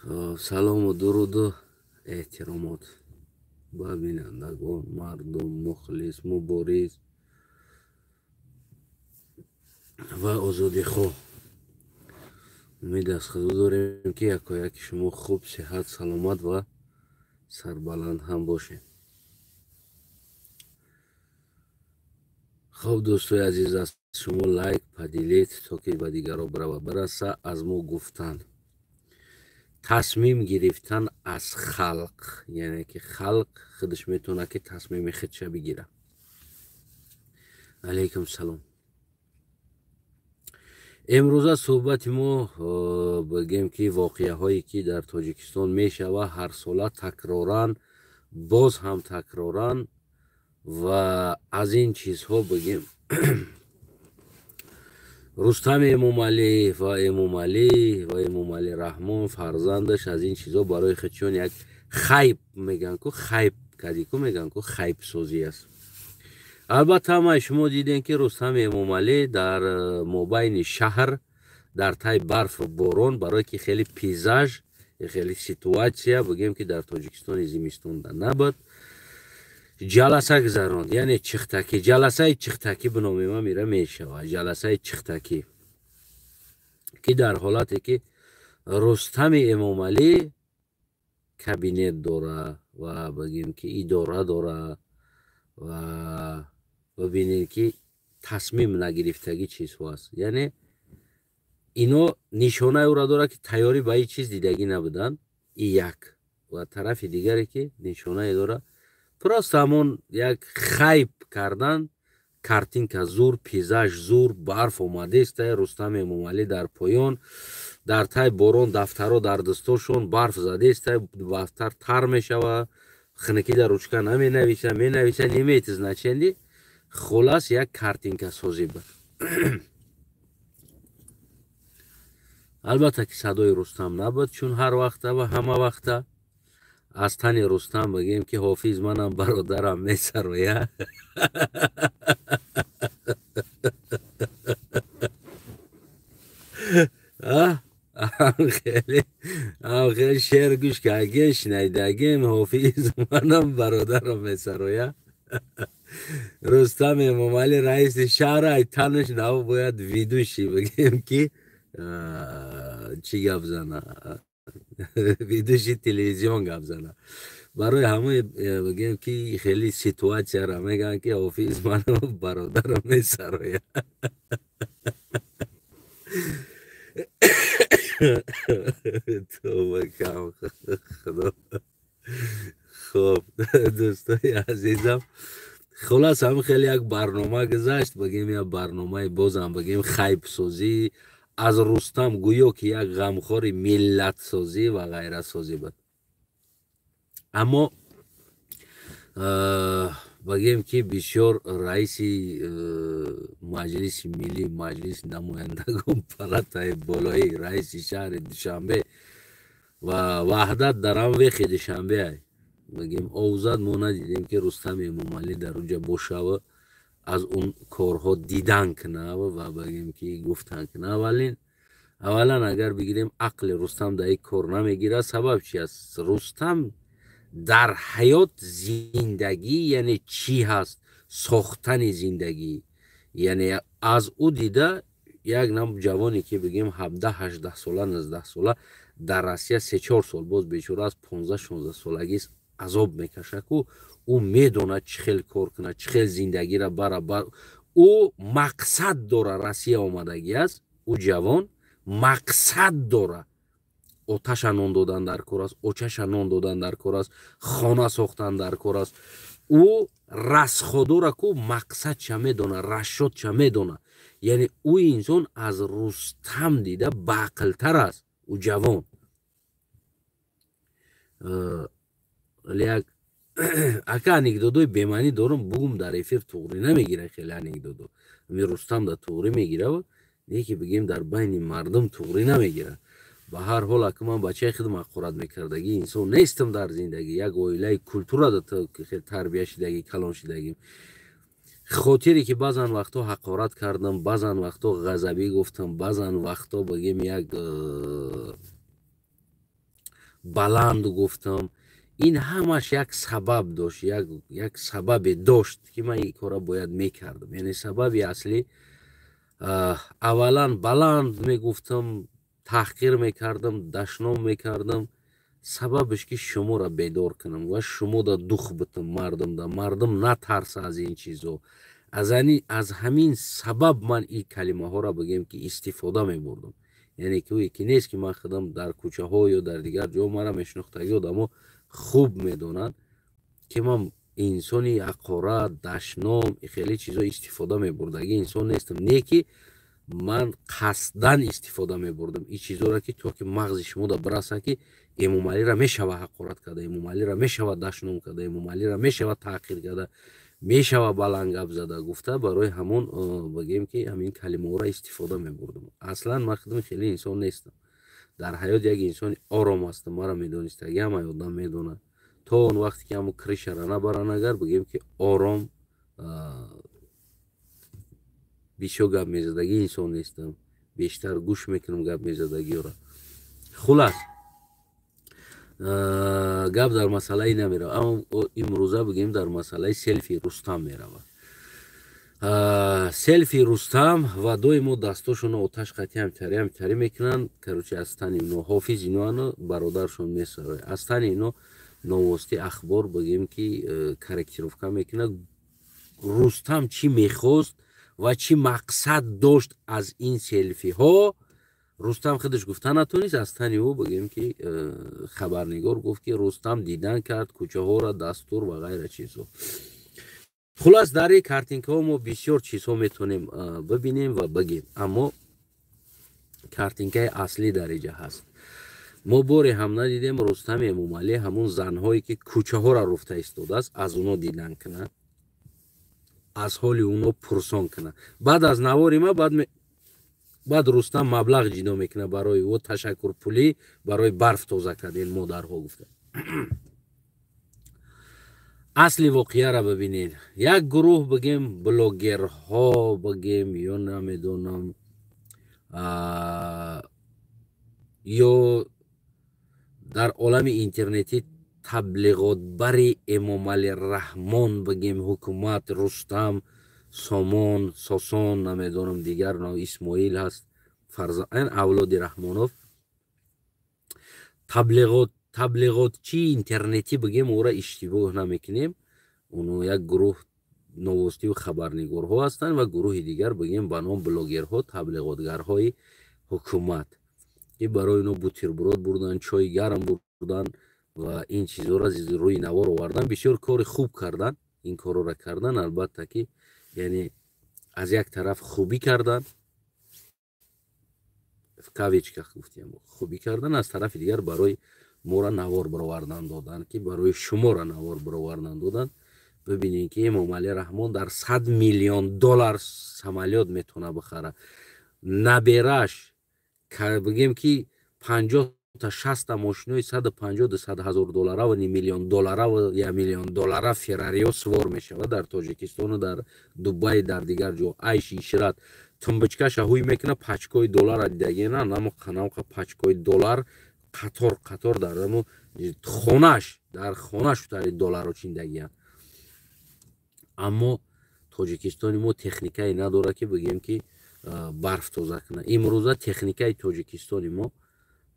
Салому дуруду эҳтиромот ба бинандагон, мардум, мухлис, мубориз ва озодихоҳ. Умед аз Худо дорем, ки якояки шумо хуб, сиҳат, саломат ва сарбаланд ҳам бошед. Хуб, дӯстои азиз, аз шумо лайк, поделить, то ки ба дигарон барава бираса. Аз мо гуфтан, тасмим гирифтан аз халқ, яъне ки халқ худаш метавонад, ки тасмими худша бигирад. Алайкум салом. Имрӯза суҳбати мо, бигем, ки воқеаҳое, ки дар Тоҷикистон мешава ҳарсола, такроран, боз ҳам такроран, ва аз ин чизҳо, бигем, Рустам Эмомалӣ ва Эмомалӣ ва Эмомалӣ Раҳмон, фарзандаш, аз ин чизҳо барои худшон як хайп мегӯянд ку, хайп кадику мегӯянд ку, хайпсозӣ аст. Албатта, ҳамаи шумо дидем, ки Рустам Эмомалӣ дар мобайни шаҳр, дар таи барфу борон, барое ки хеле пейзаж, хеле ситуация, бигем, ки дар Тоҷикистони зимистонда набуд, ҷаласа гузаронд, яъне чихтакӣ, ҷаласаи чихтакӣ биномема мира мешавад, ҷаласаи чихтакӣ, ки дар ҳолате ки Рустами Эмомалӣ кабинет дора ва, бигем, ки идора дора, ва бибинед, ки тасмим нагирифтагӣ чизҳо аст. Яъне ино нишонаи ӯро дорад, ки тайёрӣ ба ин чиз дидагӣ набуданд, и як, ва тарафи дигаре, ки нишонае дорад, просто ҳамон як хайп кардан. Картинка зур, пейзаж зур, барф омадеста, Рустам Эмомалӣ дар поён, дар таи борон, дафтаро дар дастошон, барф задеста, дафтар тар мешава, хунукӣ дар ручка наменависа, менависа, не имеет значения. Хулас, як картинкасозӣ буд. Албатта, ки садои Рустам набуд, чун ҳар вақта ва ҳама вақта аз тани Рустам, бигем, ки ҳофиз манам бародарам месароя. Хеле шеър гӯш кардем, шунидагем, ҳофиз манам бародарам месароя. Рустам Эмомалӣ раиси шаҳр, ай танаш нав бояд ведущий, бигем, ки чӣ гап зана, ведущий телевизион гап зана. Барои ҳамаи, бигем, ки хеле ситуатсияра мегӯянд, ки ҳофиз ману бародарам месароя. Тоба кам худо. Хуб, дӯстои азизам, хулас, ҳам хеле як барнома гузашт, бигем, як барномаи бозам, бигем, хайпсозӣ аз Рустам, гӯё ки як ғамхори миллатсозӣ ва ғайрасозӣ буд. Аммо, бигем, ки бисёр раиси Маҷлиси миллӣ, Маҷлиси намояндагон, палатаи болоӣ, раиси шаҳри Душанбе ва Ваҳдат дар ҳам вехи Душанбе, бигем, овзад, мо надидем, ки Рустам Эмомалӣ дар онҷа бошава, аз он корҳо дидан кунава ва, бигем, ки гуфтан куна. Аввалин, аввалан, агар бигирем, ақли Рустам дар ин кор намегирад. Сабаб чи аст? Рустам дар ҳаёт зиндагӣ, яъне чӣ ҳаст, сохтани зиндагӣ, яъне аз ӯ дида як нам ҷавоне, ки, бигем, 17, 18 сола, 19 сола дар Россия 3-4 сол боз, бечора, аз 15-16 солагӣ азоб мекашад ку, ӯ медонад, чӣ хел кор кунад, чӣ хел зиндагиро бара. Ӯ мақсад дора, Россия омадагӣ аст. Ӯ ҷавон мақсад дора: оташа нон додан дар кор аст, очаша нон додан дар кор аст, хона сохтан дар кор аст. Ӯ расходора ку, мақсадша медона, расчётша медона. Яъне ӯ инсон аз Рустам дида баақлтар аст, ӯ ҷавон. Як ака анекдотои бемаънӣ дорум, бугум, дар эфир туғрӣ намегира. Хеле анекдото ами Рустам да туғрӣ мегира, не ки, бигем, дар байни мардум туғрӣ намегира. Ба ҳар ҳол, ака, ман бачаи худам ҳақорат мекардагӣ инсон нестам. Дар зиндагӣ як оилаи культура тарбия шидагӣ, калон шидагӣ. Хотире ки баъзан вақтҳо ҳақорат кардам, баъзан вақтҳо ғазабӣ гуфтам, баъзан вақтҳо, бигем, як Баланд гуфтам, ин ҳамаш як сабаб дошт, як сабабе дошт, ки ман ин корро бояд мекардам. Яъне сабаби аслӣ, аввалан баланд мегуфтам, таҳқир мекардам, дашном мекардам, сабабаш ки шуморо бедор кунам ва шумода дух битам, мардумда, мардум натарса аз ин чизо. Аз ҳамин сабаб ман ин калимаҳоро, бигем, ки истифода мебурдам. Яъне ки ки нест, ки ман худам дар кӯчаҳо ё дар дигар ҷо мара мешинохтаги одамо хуб медонанд, ки ман инсони ҳақорат, дашном, хеле чизо истифода мебурдаги инсон нестам. Не ки ман қасдан истифода мебурдам ин чизоро, ки то ки мағзи шумода бираса, ки Эмомалиро мешава ҳақорат карда, Эмомалиро мешава дашном карда, Эмомалиро мешава таҳқир карда, мешава баланд гап зада гуфта. Барои ҳамон, бигем, ки ҳамин калимаҳоро истифода мебурдам. Аслан ман худам хеле инсон нестам, дар ҳаёт як инсони ором ҳастам. Маро медонистаги ҳамаи одам медонад, то он вақте ки ҳамо крыша ра набаранд, агар бигем, ки ором, бисёр гап мезадагӣ инсон нестам, бештар гӯш мекунам гап мезадагиёро. Хулас, гап дар масъалаи намерава, аммо имрӯза, бигем, дар масъалаи селфи Рустам меравад. Селфи Рустам ва доимо дастошонро оташ қатӣ ҳамтари ҳамтарӣ мекунанд. Короче, аз тани ино ҳофиз иноану бародаршон месарояд, аз тани ино новости, ахбор, бигем, ки корректировка мекунад. Рустам чӣ мехост ва чӣ мақсад дошт аз ин селфиҳо, Рустам худаш гуфта натонист. Аз тани ӯ, бигем, ки хабарнигор гуфт, ки Рустам дидан кард кӯчаҳоро, дастур ва ғайра чизҳо. Хулас, дар ин картинка ҳо мо бисёр чизҳо метавонем бибинем ва бигем, аммо картинка и аслӣ дар иҷа ҳаст. Мо боре ҳам надидем, Рустами Эмомалӣ ҳамун занҳое, ки кӯчаҳоро руфта истодааст, аз оно дидан кунад, аз ҳоли оно пурсон кунад. Баъд аз навори ма баъд Рустам маблағ ҷидо мекунад барои ӯ, ташаккурпулӣ барои барф тоза карден модарҳо гуфта. Асли воқеаро бибинед. Як гурӯҳ, бигем, блогерҳо, бигем, ё намедонам, ё дар олами интернетӣ таблиғотбари Эмомалӣ Раҳмон, бигем, ҳукумат, Рустам, Сомон, Сосон, намедонам, дигар Исмоил ҳаст, авлоди Раҳмонов, таблиғотчии интернетӣ, бигем, ӯра иштибоҳ намекунем. Оно як гурӯҳ новостиву хабарнигорҳо ҳастанд ва гурӯҳи дигар, бигем, ба ном блогерҳо, таблиғотгарҳои ҳукумат, ки барои оно бутерброд бурдан, чойи гарм бурдан ва ин чизҳоро рӯи навор овардан. Бисёр кори хуб кардан, ин корро кардан, албатта, ки яъне аз як тараф хубӣ кардан, в кавычках гуфтем, хубӣ кардан, аз тарафи дигар барои моро навор баровардан додан, ки барои шуморо навор баровардан додан. Бибинед, ки Эмомалӣ Раҳмон дар 100 миллион доллар самолёт метавона бихара, набераш, бигем, ки 50-та, 60-та мошинои 150, 200 ҳазор доллара ва ним миллион доллара ва 1 миллион доллара Феррарио сувор мешавад дар Тоҷикистону дар Дубай, дар дигар ҷо айши ишрат. Тумбочка ша ҳуй мекунад, пачка ҳои доллара дидагена, намо қанавқа пачка ҳои доллар қатор қатор дар амо хонаш, дар хонаш тари долларо чиндагиянд. Аммо Тоҷикистони мо техникае надорад, ки, бигем, ки барф тоза кунад. Имрӯза техникаи Тоҷикистони мо,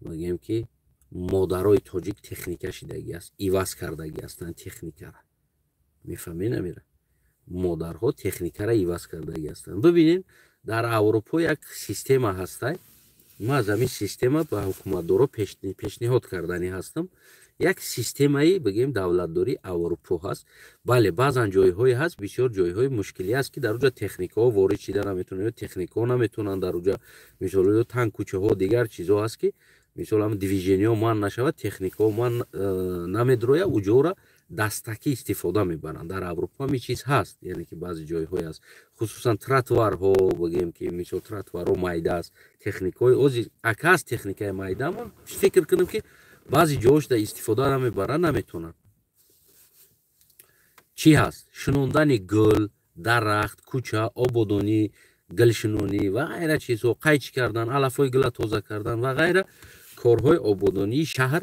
бигем, ки модарои тоҷик техника шидагӣ аст, иваз кардагӣ ҳастанд техникара. Мефаҳмед намера? Модарҳо техникара иваз кардагӣ ҳастанд. Бибинед, дар Аврупо як система ҳастай. Ма аз ҳамин система ба ҳукуматдоро пешниҳод карданӣ ҳастам. Як системаи, бигем, давлатдории Аврупо ҳаст. Бале, баъзан ҷойҳое ҳаст, бисёр ҷойҳои мушкилӣ ҳаст, ки дар уҷа техникаҳо ворид шида наметавонанд ё техникаҳо наметавонанд дар уҷа, мисол, ё танг кӯчаҳо, дигар чизҳо ҳаст, ки мисол ҳам движения ҳо манъ нашавад, техникаҳо манъ намедроя, уҷора дастакӣ истифода мебаранд. Дар Аврупо ҳамин чиз ҳаст, яъне ки баъзе ҷойҳое ҳаст, хусусан тротуарҳо, бигем, ки мисол тротуарҳо майда аст, техникаҳои ози акас техникаи майда, ман фикр кунам, ки баъзе ҷоҳошда истифода намебаранд, наметавонанд. Чӣ ҳаст? Шунондани гул, дарахт, кӯча ободонӣ, гулшинонӣ ва ғайра чизҳо, қайчи кардан, алафҳои гула тоза кардан ва ғайра, корҳои ободонии шаҳр.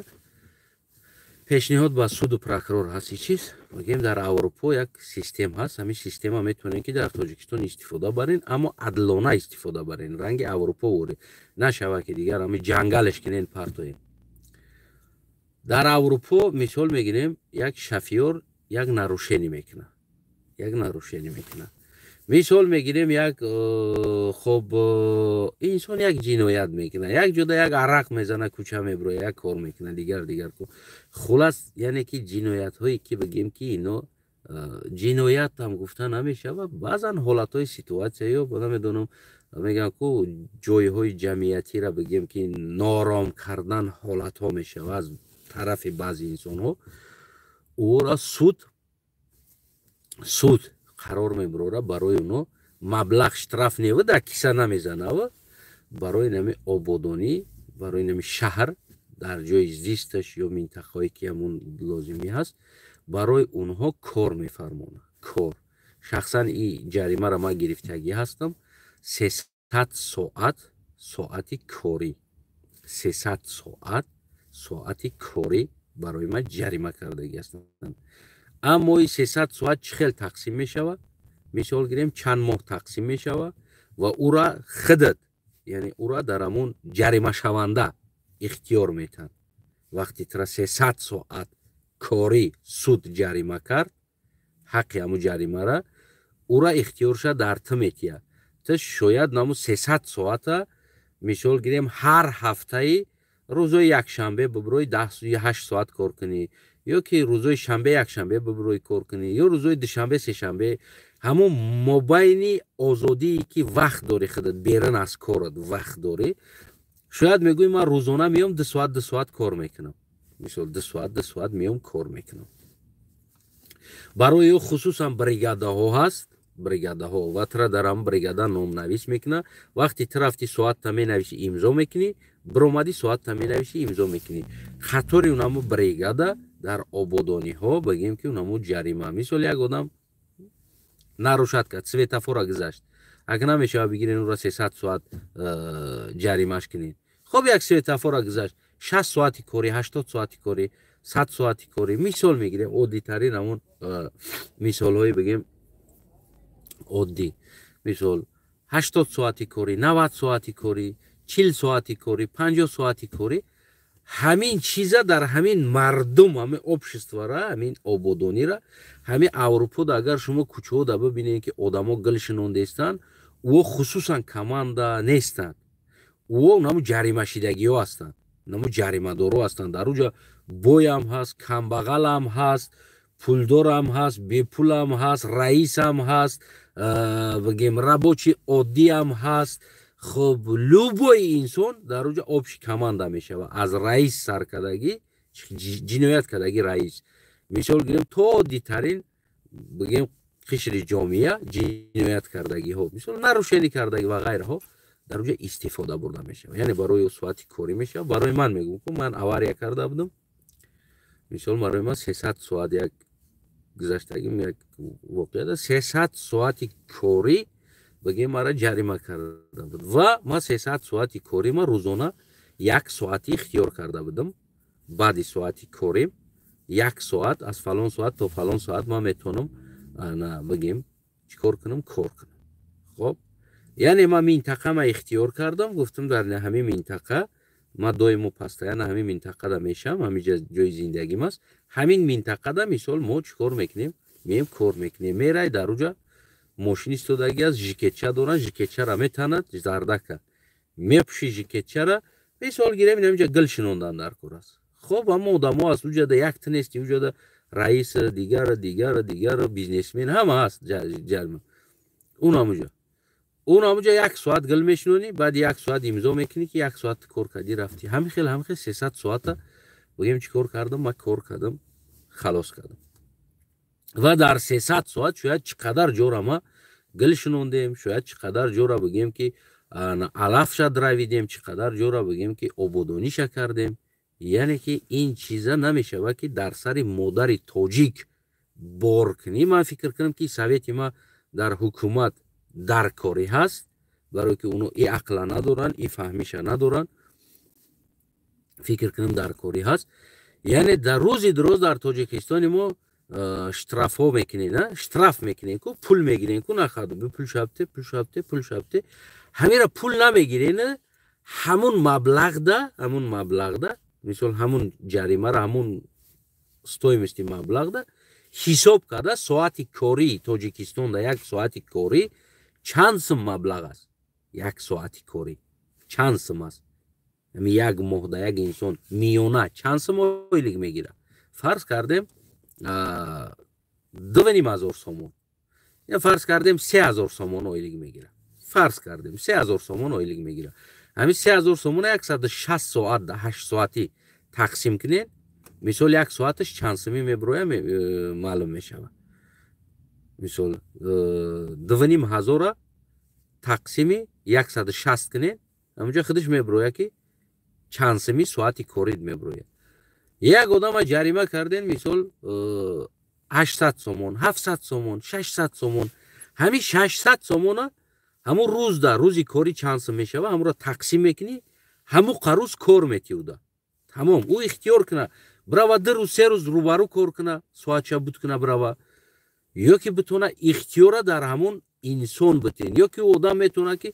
Пешниҳод ба суду прокурор ҳаст. И чиз мегӯем, дар Аврупо як систем ҳаст. Ҳамин система метавонем, ки дар Тоҷикистон истифода барен, аммо адлона истифода барен, ранги Аврупо ворид нашава, ки дигар ҳами ҷангалеш кинен, партоем. Дар Аврупо, мисол мегирем, як шофёр як нарушение мекунад, як нарушение мекунад. Мисол мегирем, як хоб инсон як ҷиноят мекунад, як ҷода як арақ мезана, кӯча меброя, як кор мекунад, дигар дигар. Хулас, яъне ки ҷиноятҳое, ки бигем, ки ино ҷиноятам гуфта намешавад, баъзан ҳолатҳои ситуация ё намедонам, мегӯям ку, ҷойҳои ҷамъиятиро, бигем, ки ноором кардан ҳолатҳо мешавад аз тарафи баъзи инсонҳо, ӯро суд қарор мебарора, барои оно маблағ штраф нева, дар киса намезанава, барои нами ободонӣ, барои нами шаҳр, дар ҷои зисташ ё минтақаҳое, ки ҳамун лозимӣ ҳаст, барои онҳо кор мефармонад, кор. Шахсан и ҷаримаро ман гирифтагӣ ҳастам: 300 соат соати корӣ, 300 соат соати корӣ барои ман ҷарима кардагӣ ҳастанд. Аммо и 300 соат чӣ хел тақсим мешавад? Мисол гирем, чанд моҳ тақсим мешавад ва ӯра худат, яъне ӯра дар ҳамун ҷаримашаванда ихтиёр метаҳанд. Вақте тра 300 соат корӣ суд ҷарима кард, ҳаққи ҳамун ҷаримара ӯра ихтиёрша дар ту метиҳад. Ту шояд наму 300 соата, мисол гирем, ҳар ҳафтаи рӯзои якшанбе бибирои 8 соат кор кунӣ, ё ки рӯзои шанбе, якшанбе бибирои кор кунӣ, ё рӯзои душанбе, сешанбе, ҳамун мобайни озодие, ки вақт дорӣ, худат берун аз корат вақт дорӣ. Шояд мегӯӣ: «Ман рӯзона меом, 2 соат, 2 соат кор мекунам». Мисол, 2 соат, 2 соат меом, кор мекунам. Барои ё хусусан бригадаҳо ҳаст, бригадаҳо, ва тура дар ҳамн бригада номнавис мекунад. Вақте ту рафти, соатта менависӣ, имзо мекунӣ, биромадӣ, соатта менависӣ, имзо мекунӣ. Қатори унамо бригада дар ободониҳо, бигем, ки унамо ҷарима. Мисол, як одам нарушать кард, светофора гузашт. Агар намешава бигирен, ура 300 соат ҷаримаш кунед. Хоб, як светофора гузашт, 60 соати корӣ, 80 соати корӣ, 100 соати корӣ, мисол мегирем, оддитарин ҳамон мисолҳое бигем, оддӣ, мисол, 80 соати корӣ, 90 соати корӣ, 40 соати корӣ, 50 соати корӣ. Ҳамин чиза дар ҳамин мардум, ҳамин обществора, ҳамин ободонира, ҳамин Аврупода агар шумо кӯчаҳода бибинед, ки одамо гил шинондаистанд, ӯо хусусан команда нестанд, ӯо наму ҷаримашидагиҳо ҳастанд, наму ҷаримадоро ҳастанд. Дар уҷа боям ҳаст, камбағалам ҳаст, пулдорам ҳаст, бепулам ҳаст, раисам ҳаст, бигем, рабочий оддиам ҳаст. Хуб, любой инсон дар уҷа общий команда мешавад, аз раис саркардагӣ, ҷиноят кардагӣ раис, мисол гирем, то оддитарин, бигем, қишри ҷомеа, ҷиноят кардагиҳо, мисол, нарушение кардагӣ ва ғайраҳо дар уҷа истифода бурда мешавад, яъне барои соати корӣ мешавад. Барои ман мегӯм, ку ман авария карда будам, мисол, барои ман 300 соат, як гузаштагим як воқеа, 300 соати корӣ, бигем, мара ҷарима карда буд. Ва ман 300 соати корӣ, ман рӯзона як соати ихтиёр карда будам. Баъди соати корӣ як соат, аз фалон соат то фалон соат ман метавонам, бигем, чӣ кор кунам? Кор кунам. Хоб, яъне ман минтақа ма ихтиёр кардам, гуфтам: дар ҳамин минтақа ман доимо, постоянно ҳамин минтақада мешавам, ҳамин ҷои зиндагим аст. Ҳамин минтақада, мисол, мо чӣ кор мекунем? Меем, кор мекунем. Мерай, дар уҷа мошин истодагӣ аст, жикетча доранд, жикетчара метанад, зардака мепӯши, жикетчара, мисол гирем, инамиҷа гил шинондан дар кор аст. Хоб, ҳама одамо аст уҷада, якта нести, уҷада раис, дигар, дигар, дигар, бизнесмен, ҳама ҳаст ҷалма. Унамуҷа як соат гил мешинонӣ, баъд як соат имзо мекунӣ, ки як соат кор кардӣ, рафтӣ. Ҳамин хел, ҳамин хел 300 соата, бигем, чӣ кор кардам? Ман кор кардам, халос кардам. Ва дар 300 соат шояд чӣ қадар ҷора ма гил шинондем, шояд чӣ қадар ҷора, бигем, ки алафша дравидем, чӣ қадар ҷора, бигем, ки ободониша кардем. Яъне ки ин чиза намешавад, ки дар сари модари тоҷик бор кунӣ. Ман фикр кунам, ки совети ма дар ҳукумат дар корӣ ҳаст, барое ки оно и ақла надоранд, и фаҳмиша надоранд. Фикр кунам, дар корӣ ҳаст. Яъне дар рӯзи дуруст дар Тоҷикистони мо штрафҳо мекунед, штраф мекунед ку, пул мегирен ку, нахад пул шабте, пул шабте, пул шабте, ҳамира пул намегирен. Ҳамун маблағда, мисол, ҳамун ҷаримара, ҳамун стоимости маблағда ҳисоб карда, соати кории Тоҷикистонда як соати корӣ чанд сум маблағ аст, як соати корӣ чанд сум аст, ами як моҳда як инсон миёна чанд сум ойлик мегирад? Фарз кардем, 2500 сомон я фарз кардем, 3000 сомон ойлик мегирад. Фарз кардем, 3000 сомон ойлик мегирад. Ҳамин 3000 сомона 160 соат, 8 соатӣ тақсим кунед, мисол, як соаташ чанд сумӣ мебироя, маълум мешавад. Мисол, 2500-ра тақсими 160 кунед, ҳамунҷо худаш мебирояд, ки чанд сумӣ соати корид мебирояд. Як одама ҷарима карден, мисол, 800 сомон, 700 сомон, 600 сомон. Ҳамин 600 сомона ҳамун рӯзда, рӯзи корӣ чанд сум мешава, ҳамонро тақсим мекунӣ, ҳамун рӯз кор метиуда, тамом. Ӯ ихтиёр куна, бирава 2 рӯз, 3 рӯз рӯбарӯ кор куна, соатша буд куна, бирава, ё ки битона ихтиёра дар ҳамун инсон битен, ё ки одам метавона, ки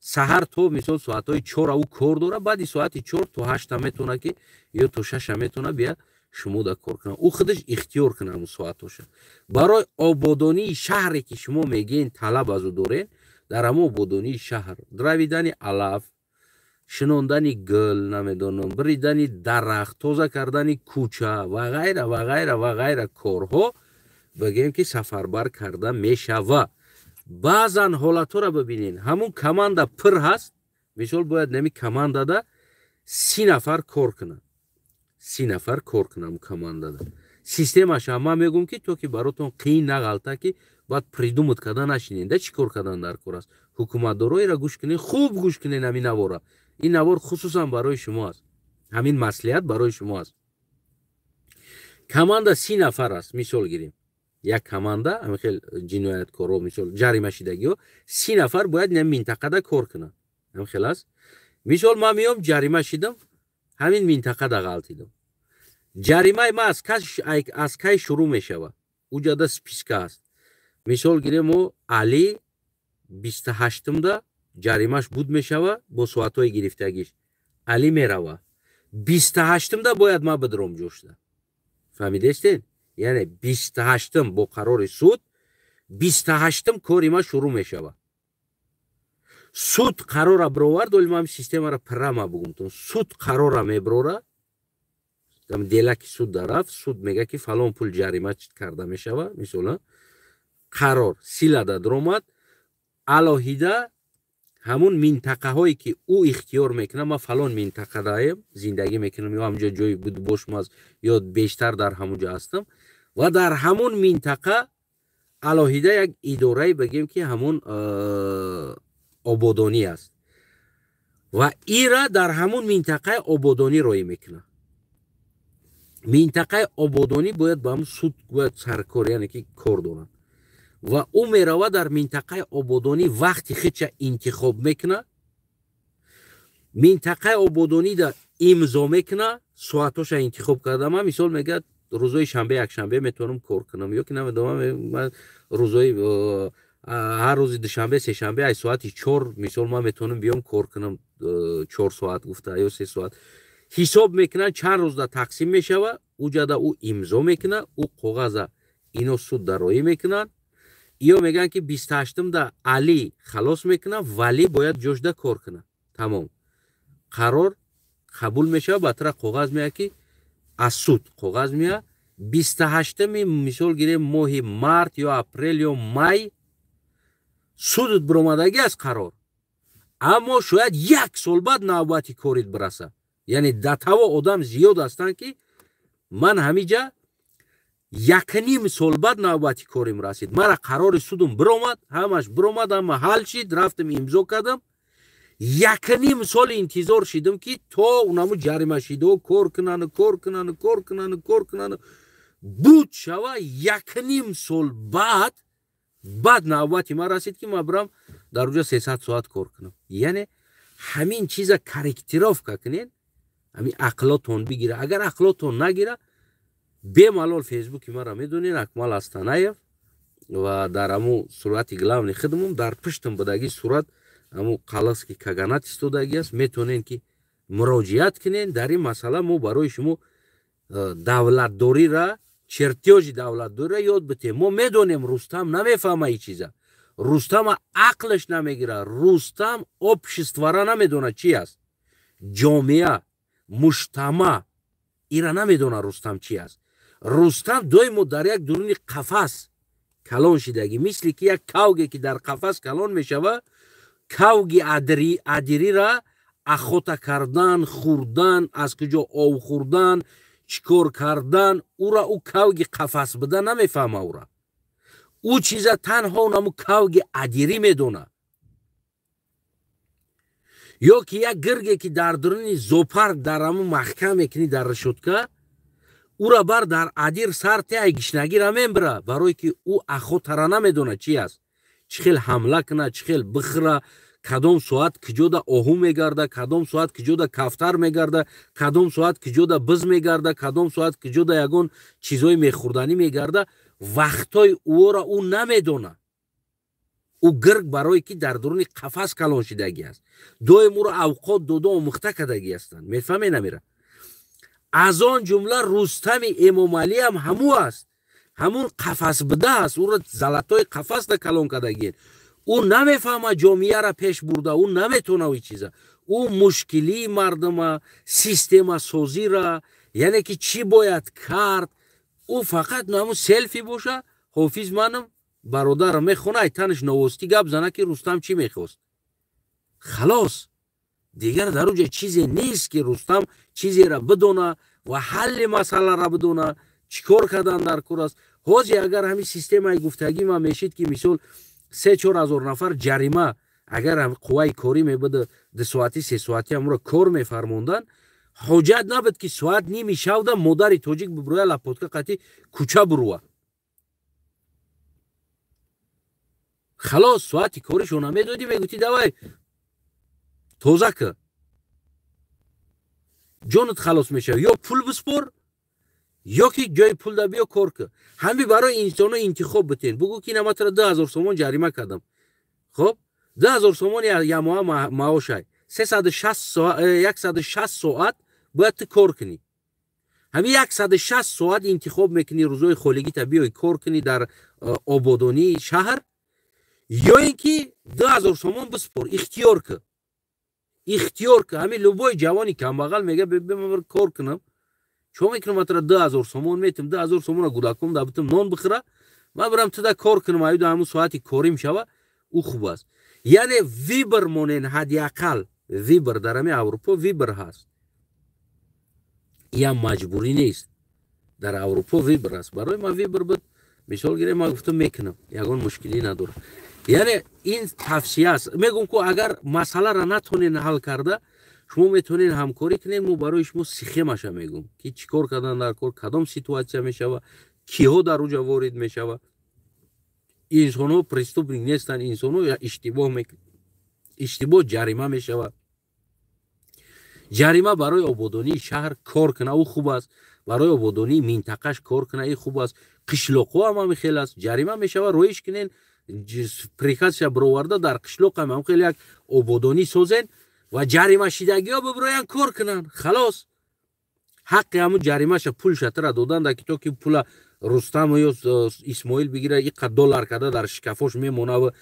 саҳар то, мисол, соатҳои 4 ӯ кор дора, баъди соати 4 то 8-та метавона, ки ё то 6-а метавона бия шумо да кор кунад. Ӯ худаш ихтиёр кунад ҳамун соатҳоша. Барои ободонии шаҳре, ки шумо мегӯен, талаб аз ӯ дорен, дар ҳамон ободонии шаҳр дравидани алаф, шинондани гул, намедонам, биридани дарахт, тоза кардани кӯча ва ғайра ва ғайра ва ғайра корҳо, бигӯем, ки сафарбар карда мешава. Баъзан ҳолатҳоро бибинед, ҳамун команда пир ҳаст. Мисол, бояд нами командада 30 нафар кор кунад, 30 нафар кор кунад ҳамун командада. Системаша ман мегӯм, ки то ки баротон қиин нағалта, ки баъд придумать карда нашинед, да чӣ кор кардан дар кор аст. Ҳукуматдороеро гӯш кунед, хуб гӯш кунед ҳамин навора. Ин навор хусусан барои шумо аст, ҳамин маслиҳат барои шумо аст. Команда 30 нафар аст, мисол гирем, як команда ҳамин хел ҷинояткоро, мисол, ҷаримашидагиҳо, 30 нафар бояд ин минтақада кор кунанд. Ҳамин хел аст. Мисол, ман меом, ҷарима шидам, ҳамин минтақада ғалтидам. Ҷаримаи ман аз кай шурӯъ мешавад? Уҷада списка аст. Мисол гирем, мо Али 28-умда ҷаримаш буд мешава бо соатҳои гирифтагиш. Али мерава, 28-умда бояд ман бидиром ҷошта. Фаҳмидестед? Яъне 28-ум бо қарори суд 28-ум кори ман шурӯъ мешавад. Суд қарора бировард. Оли ман системаро прямо бугумтон. Суд қарора мебирора, делаки суд дарафт, суд мега, ки фалон пул ҷарима карда мешава. Мисол, қарор силада даромад. Алоҳида ҳамун минтақаҳое, ки ӯ ихтиёр мекунад, ман фалон минтақадаем зиндагӣ мекунам, ё ҳамҷо ҷои будубошам аст, ё бештар дар ҳамун ҷо ҳастам, ва дар ҳамун минтақа алоҳида як идорае, бигем, ки ҳамун ободонӣ аст ва ира дар ҳамун минтақаи ободонӣ роӣ мекунад. Минтақаи ободонӣ бояд ба ҳамун суд бояд саркор, яъне ки кор доранд, ва ӯ мерава, дар минтақаи ободонӣ вақти худша интихоб мекунад, минтақаи ободонида имзо мекунад, соатҳоша интихоб карда. Ман, мисол, мегӯяд, рӯзои шанбе, якшанбе метавонам кор кунам, ё ки намедонам, ман рӯзои ҳар рӯзи душанбе, сешанбе аз соати 4, мисол, ман метавонам биём кор кунам, 4 соат гуфта ё 3 соат. Ҳисоб мекунанд, чанд рӯзда тақсим мешава. Уҷада ӯ имзо мекунад, ӯ коғаза ино суд дароӣ мекунанд. Иё мегӯянд, ки 28-умда Али халос мекунад, вале бояд ҷошда кор кунад. Тамом, қарор қабул мешавад. Ба тара коғаз меяд, ки аз суд коғаз меяд. 28-уми, мисол гирем, моҳи март ё апрел ё май судут биромадагӣ аст қарор, аммо шояд як сол баъд навбати корит бирасад. Яъне датаво одам зиёд ҳастанд, ки ман ҳамиҷа якним сол баъд навбати корим расид. Мара қарори судум биромад, ҳамаш биромад, ҳама ҳал шид, рафтам, имзо кардам, якним сол интизор шидам, ки то унаму ҷаримашидо кор кунану кор кунану кор кунану кор кунану буд шава. Якним сол баъд навбати ман расид, ки ман бирам дар уҷа 300 соат кор кунам. Яъне ҳамин чиза корректировка кунед. Ҳамин ақлотон бигира. Агар ақлотон нагира, бемалол фейсбуки маро медонед, Акмал Астанаев, ва дар ҳамун сурати главный хидмум дар пуштам будаги сурат ҳамун қаласки каганат истодаги аст. Метавонед, ки муроҷиат кунед дар ин масъала. Мо барои шумо давлатдорира, чертёжи давлатдорира ёд битем. Мо медонем, Рустам намефаҳма ин чиза, Рустама ақлаш намегира. Рустам обществора намедона чи аст, ҷомеа, муҷтама ира намедона Рустам чи аст. Рустам доимо дар як дуруни қафас калон шидагӣ, мисли ки як кавге, ки дар қафас калон мешава. Кавги адирира охота кардан, хӯрдан, аз куҷо ов хӯрдан, чӣ кор кардан, ура ӯ кавги қафас буда намефаҳма. Ура ӯ чиза танҳо наму кавги адирӣ медона, ё ки як гирге, ки дар дуруни зоопарк дар ҳаму маҳкам мекунӣ дар решётка, ура бар дар адир сар теай гишнагира мебира, барое ки ӯ охотара намедона чи аст, чӣ хел ҳамла куна, чӣ хел бихӯра, кадом соат киҷода оҳу мегарда, кадом соат киҷода кафтар мегарда, кадом соат киҷода биз мегарда, кадом соат киҷода ягон чизҳои мехӯрданӣ мегарда. Вақтҳои ӯро ӯ намедона. Ӯ гирг, барое ки дар дуруни қафас калон шидагӣ аст, доим ӯро авқот дода омӯхта кардагӣ ҳастанд. Мефаҳме намера? Аз он ҷумла Рустами Эмомалиам ҳамӯ аст, ҳамун қафас буда аст. Ӯро золотой қафасда калон кардагиен. Ӯ намефаҳма ҷомеаро пеш бурда, ӯ наметавона и чиза. Ӯ мушкилии мардума, системасозира, яъне ки чӣ бояд кард, ӯ фақат ҳамун селфи боша, ҳофиз манам, бародарам мехона, ай танаш новости гап зана, ки Рустам чӣ мехост, халос. Дигар дар уҷа чизе нест, ки Рустам чизеро бидона ва ҳалли масъаларо бидона, чӣ кор кардан дар кор аст. Ҳозир агар ҳамин системаи гуфтагӣ ман мешид, ки мисол 3-4 ҳазор нафар ҷарима, агар қувваи корӣ мебуд, 2 соатӣ, 3 соатӣ ҳамуро кор мефармонданд, ҳоҷат набуд, ки соат ними шавда модари тоҷик бибурӯя, лопатка қатӣ кӯча бурӯва. Халос, соати коришона медодӣ, мегуфтӣ: «Давай, тоза кӣ, ҷонат халос мешава. Ё пул биспор, ё ки ҷои пул да биё кор кӣ». Ҳами барои инсоно интихоб битен. Бугӯ, ки наматра 2000 сомон ҷарима кардам. Хоб, 2000 сомон ямоа маошай, 160 соат бояд ту кор кунӣ. Ҳамин 160 соат интихоб мекунӣ, рӯзои холигита биёй кор кунӣ дар ободонии шаҳр, ё ин ки 2000 сомон биспор. Ихтиёр кӣ, ихтиёр кӣ. Ҳамин любой ҷавони камбағал мега: «Беман кор кунам, чо мекунам? Матра 2000 сомон метим, 2000 сомона гудаком да битим, нон бихӯра, ман бирам туда кор кунам, аюда ҳамун соати корим шава». Ӯ хуб аст. Яъне выбор монен, ҳадди ақал выбор. Дар ҳамин Аврупо выбор ҳаст, ям маҷбурӣ нест. Дар Аврупо выбор аст. Барои ман выбор буд. Мисол гирем, ман гуфтам: «Мекунам, ягон мушкилӣ надорам». Яъне ин тавсия аст. Мегӯм ку, агар масъаларо натонен ҳал карда, шумо метавонед ҳамкорӣ кунед. Мо барои шумо схемаша мегӯм, ки чӣ кор кардан дар кор, кадом ситуация мешава, киҳо дар уҷа ворид мешава. Инсонҳо преступник нестанд, инсонҳо иштибоҳ, иштибоҳ ҷарима мешавад. Ҷарима барои ободонии шаҳр кор куна, ӯ хуб аст, барои ободонии минтақаш кор куна, и хуб аст. Қишлоқҳо ҳам ҳами хел аст, ҷарима мешава. Роиш кунен, приказша бироварда, дар қишлоқ ҳам ҳам хел як ободонӣ созен ва ҷаримашидагиҳо бибироянд, кор кунанд. Халос, ҳаққи ҳамун ҷаримаша, пулша тара додан, ки то ки пула Рустам ё Исмоил бигира, иқа доллар карда дар шкафош мемонаву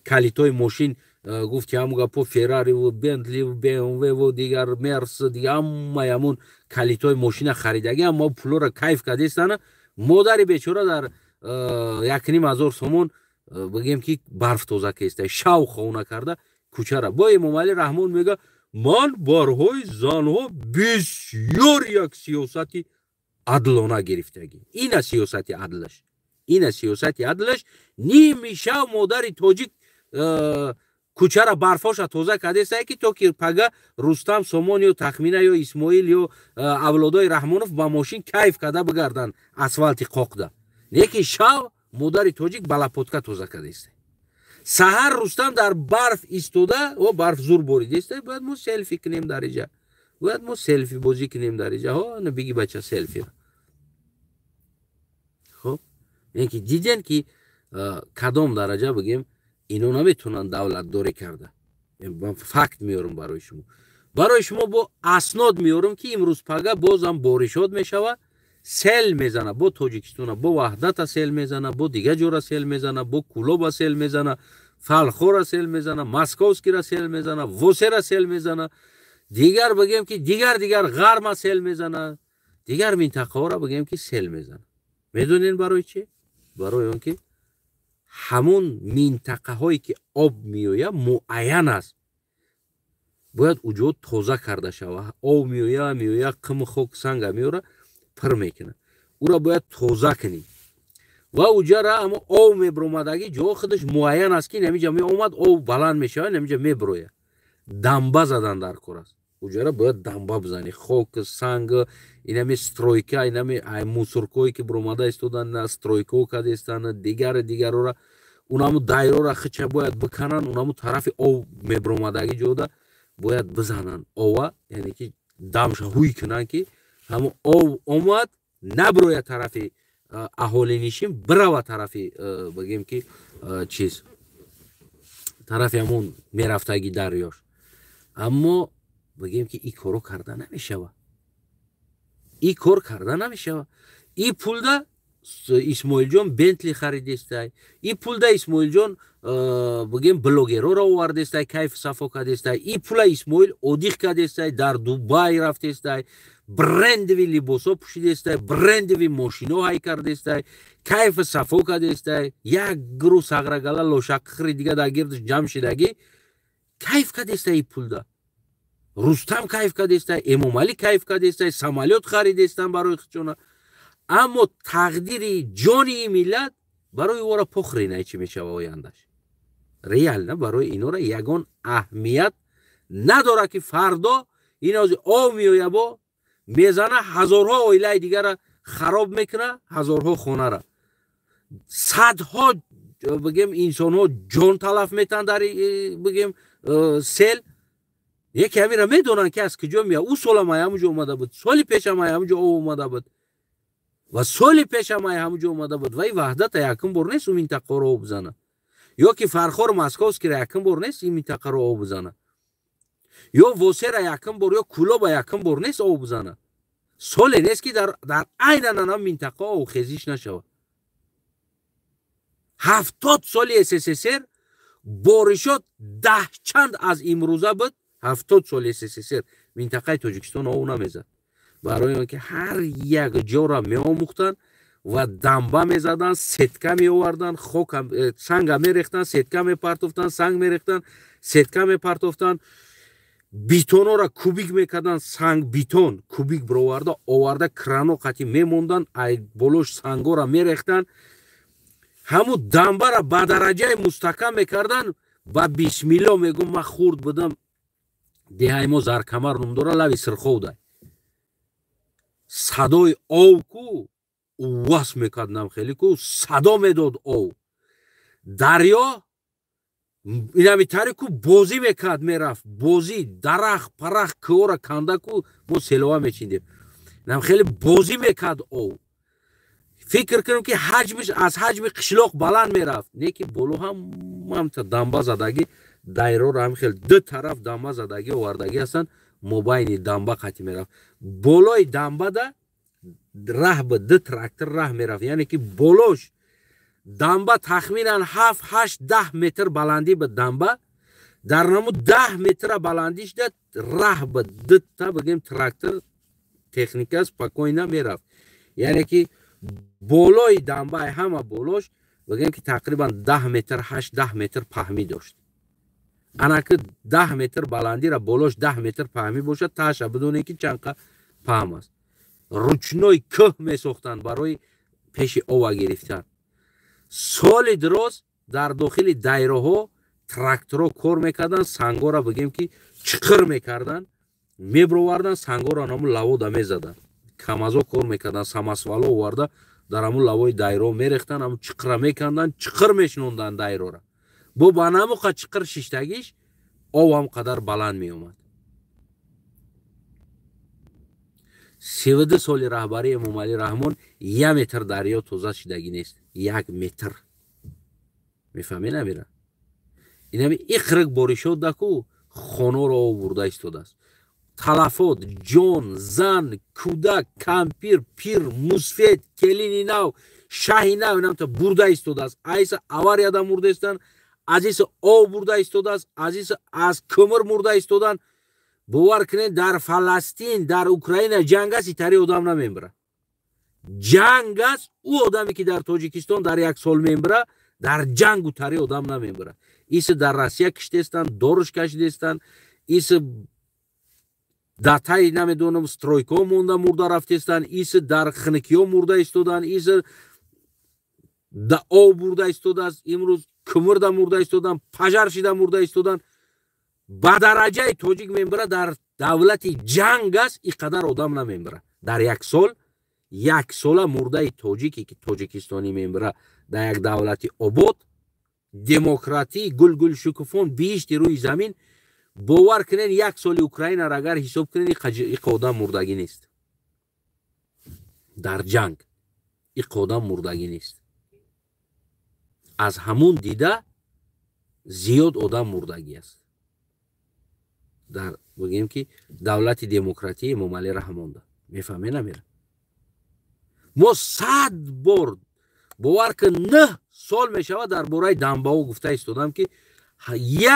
калитои мошин, гуфти ҳамун гапо, Феррариву, Бентливу, БМВву, дигар Мерс, дига ҳамаи ҳамун калитои мошина харидагӣ, аммо пулоро кайф кардестана. Модари бечора дар 1,5 ҳазор сомон, бигем, ки барф тоза кеста, шав хона карда кӯчара. Бо Эмомалӣ Раҳмон мега: «Ман барҳои занҳо бисёр як сиёсати адлона гирифтагӣ». Ина сиёсати адлаш, ина сиёсати адлаш. Ними шав модари тоҷик кӯчара барфоша тоза кардеста, ки то ки пага Рустам Сомон ё Тахмина ё Исмоил ё авлодои Раҳмонов ба мошин кайф карда бигарданд асфалти қоқда. Лекин шав модари тоҷик ба лопатка тоза кардеста. Саҳар Рустам дар барф истода, о барф зур боридеста, бояд мо селфи кунем дар иҷа. Бояд мо селфи бозӣ кунем дар иҷа. Ҳо, на биги, бача, селфи. Хоб, ин ки диден, ки кадом дараҷа, бигем, ино наметавонанд давлатдорӣ карда. Ман факт меорам барои шумо, барои шумо бо аснод меорам, ки имрӯз пага бозам боришот мешава, сел мезана бо Тоҷикистона, бо Ваҳдата сел мезана, бо дигар ҷора сел мезана, бо Кулоба сел мезана, Фалхора сел мезана, Московскира сел мезана, Восера сел мезана, дигар, бигем, ки дигар дигар Ғарма сел мезана, дигар минтақаҳоро, бигем, ки сел мезана. Медонен барои чӣ? Барои он ки ҳамон минтақаҳое ки об меояд, муайян аст, бояд уҷо тоза карда шава. Об меоя, меоя, қиму хок, санга меора, пир мекунад, ура бояд тоза кунӣ ва уҷара амо об мебиромадагӣ ҷо худаш муайян аст, ки намиҷа меомад, об баланд мешавад, намиҷа мебирояд. Дамба задан дар кор аст. Уҷара бояд дамба бизанӣ, хок, санг, инами стройка, инами мусоркое ки биромада истодан, стройкао кардестан, дигари дигарора, унаму дайрора хича бояд бикананд, унаму тарафи об мебиромадагӣ ҷода бояд бизананд ова, яъне ки дамша ҳуй кунанд, ки ҳамо об омад, набирояд тарафи аҳолинишин, бирава тарафи, бигем, ки чиз, тарафи ҳамон мерафтаги дарёш. Аммо, бигем, ки и коро карда намешава, и кор карда намешава. И пулда Исмоилҷон Бентли харидестай, и пулда Исмоилҷон, бигем, блогерора овардестай, кайфу сафо кардестай, и пула Исмоил отдых кардестай, дар Дубай рафтестай, брендовый либосо пӯшидестай, брендовый мошино ҳай кардестай, кайфу сафо кардестай, як гурӯ сағрагала лошаққири дига дар гирдаш ҷамъ шидагӣ кайф кардестай. И пулда Рустам кайф кардестай, Эмомалӣ кайф кардестай, самолёт харидестан барои худшона. Аммо тақдири ҷони ин миллат барои ора похрена, чӣ мешава ояндаш. Реально барои инора ягон аҳамият надорад, ки фардо ин ози об меоябо мезана, ҳазорҳо оилаи дигара хароб мекуна, ҳазорҳо хонара, садҳо, бигем, инсонҳо ҷон талаф метаҳанд дар, бигем, сел. Яке ҳамира медонанд, ки аз куҷо меяд. Ӯ солам ай ҳамуҷо омада буд, соли пешам ай ҳамуҷо об омада буд ва соли пешам ай ҳамуҷо омада буд. Ва и Ваҳдата якум бор нест ӯ минтақаро об зана, ё ки Фархор, Московскира якум бор нест ин минтақаро об зана, ё Восера якум бор, ё Кулоба якум бор нест об зана. Соле нест, ки дар айнан анам минтақа обхезиш нашавад. 70 соли СССР боришот даҳчанд аз имрӯза буд. 70 соли СССР минтақаи Тоҷикистон об намезад, барои он ки ҳар як ҷора меомӯхтанд ва дамба мезаданд, сетка меоварданд, хок, санга мерехтанд, сетка мепартофтанд, санг мерехтанд, сетка мепартофтанд, бетонора кубик мекарданд, санг, бетон кубик бироварда оварда, крано қати мемонданд, ай болош сангора мерехтанд, ҳамун дамбара ба дараҷаи мустаҳкам мекарданд. Ба бисмилло мегум, ман хурд будам, деҳаи мо Заркамар ном дора, лави Сирховда. Садои ов ку увас мекардам, хеле ку садо медод ов. Дарё инами тари ку бозӣ мекард, мерафт бозӣ, дарахт парахт кӯҳора канда ку мо селова мечиндем, инам хеле бозӣ мекард ов. Фикр кунем, ки ҳаҷмиш аз ҳаҷми қишлоқ баланд мерафт. Не ки боло ҳамамта дамба задагӣ, дайроро ҳам хел ду тараф дамба задагӣ овардагӣ ҳастанд, мобайни дамба қатӣ мерафт. Болои дамбада раҳ ба ду трактор раҳ мерафт, яъне ки болош дамба тахминан 7, 8, 10 метр баландӣ ба дамба, дар наму 10 метра баландиш да раҳ ба дута, бигем, трактор, техника спокойно мерафт. Яъне ки болои дамбаи ҳама болош, бигем, ки тақрибан 10 метр, 8, 10 метр паҳмӣ дошт. Анаки 10 метр баландира болош 10 метр паҳмӣ бошад, таша бидонед, ки чанқа паҳм аст. Ручной кӯҳ месохтанд барои пеши ова гирифтан. Соли дроз дар дохили дайроҳо тракторо кор мекарданд, сангора, бигем, ки чиқир мекарданд, мебироварданд сангоро, наму лавода мезаданд. Камазо кор мекарданд, самосвало оварда, дар ҳамун лавои дайро мерехтанд, ҳамун чиқира меканданд, чиқир мешинонданд дайрора. Бо ба намуқа чиқир шиштагиш ов ҳам қадар баланд меомад. 32 соли раҳбарии Эмомалӣ Раҳмон як метр дарё тоза шидагӣ нест, як метр. Мефаҳмед, намира? Инами иқриқ боришот даку хонаро об бурда истодааст. Талафот, ҷон, зан, кӯдак, кампир, пир, мусфед, келини нав, шаҳи нав инамта бурда истодааст. Айса аварияда мурдаистанд, аз иса об бурда истодааст, аз иса аз кӯмир мурда истоданд. Бовар кунед, дар Фаластин, дар Украина ҷанг аст, итари одам намембира. Ҷанг аст, ӯ одаме ки дар Тоҷикистон дар як сол мембира, дар ҷангу тари одам намембира. Иса дар Россия киштестанд, доруш кашидестанд, иса дар таи, намедонам, стройка ҳо монда мурда рафтестанд, иса дар хиникиҳо мурда истоданд, иса да об бурда истодааст, имрӯз кӯмирда мурда истоданд, пожар шида мурда истоданд. Ба дараҷаи тоҷик мембира, дар давлати ҷанг аст, ин қадар одам намембира. Дар як сол, як сола мурдаи тоҷике ки тоҷикистонӣ мембира дар як давлати обод, демократӣ, гулгулшукуфон, биҳишти рӯи замин, бовар кунед, як соли Украинаро агар ҳисоб кунед, иқа одам мурдагӣ нест. Дар ҷанг иқа одам мурдагӣ нест. Аз ҳамун дида зиёд одам мурдагӣ аст дар, бигӯем ки, давлати демократии Эмомалӣ Раҳмонда. Мефаҳме, намера? Мо 100 бор, бовар кун, 9 сол мешавад, дар бораи дамбаҳо гуфта истодам, ки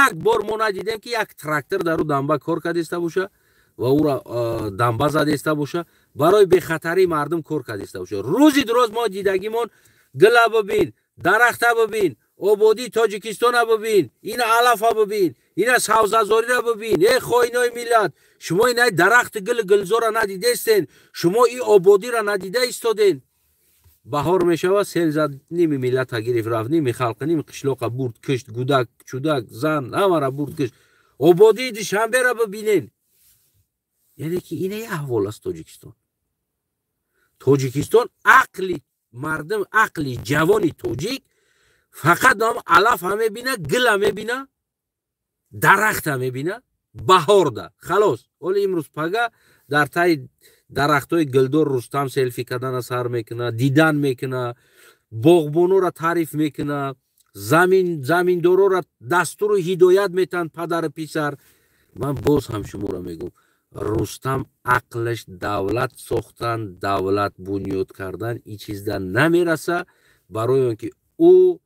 як бор мо надидем, ки як трактор дар ӯ дамба кор кардиста боша ва ӯра дамба задиста боша, барои бехатарии мардум кор кардиста боша. Рӯзи дуроз мо дидагимон: гила бибин, дарахта бибин, ободии Тоҷикистона бибин, ина алафа бибин, ина савзазориро бибин. Э, хоинои миллат, шумо ина дарахти гили гулзора надидестен, шумо и ободиро надида истоден. Баҳор мешавад, сел зад, ними миллата гирифт рафт, ними халқи, ними қишлоқа бурд, кишт, гудак, чудак, зан, ҳамара бурд, кишт. Ободии Душанберо бибинен. Яъне ки ина як аҳвол аст Тоҷикистон. Тоҷикистон, ақли мардум, ақли ҷавони тоҷик фақат ном алафа мебина, гила мебина, дарахта мебина баҳорда, халос. Ҳоли имрӯз пага дар таи дарахтҳои гулдор Рустам селфи кардана сар мекуна, дидан мекуна, боғбонора таъриф мекуна, заминдорора дастуру ҳидоят метаҳанд падару писар. Ман боз ҳам шуморо мегӯм: Рустам ақлаш давлат сохтан, давлат бунёд кардан ин чизда намераса, барои он ки ӯ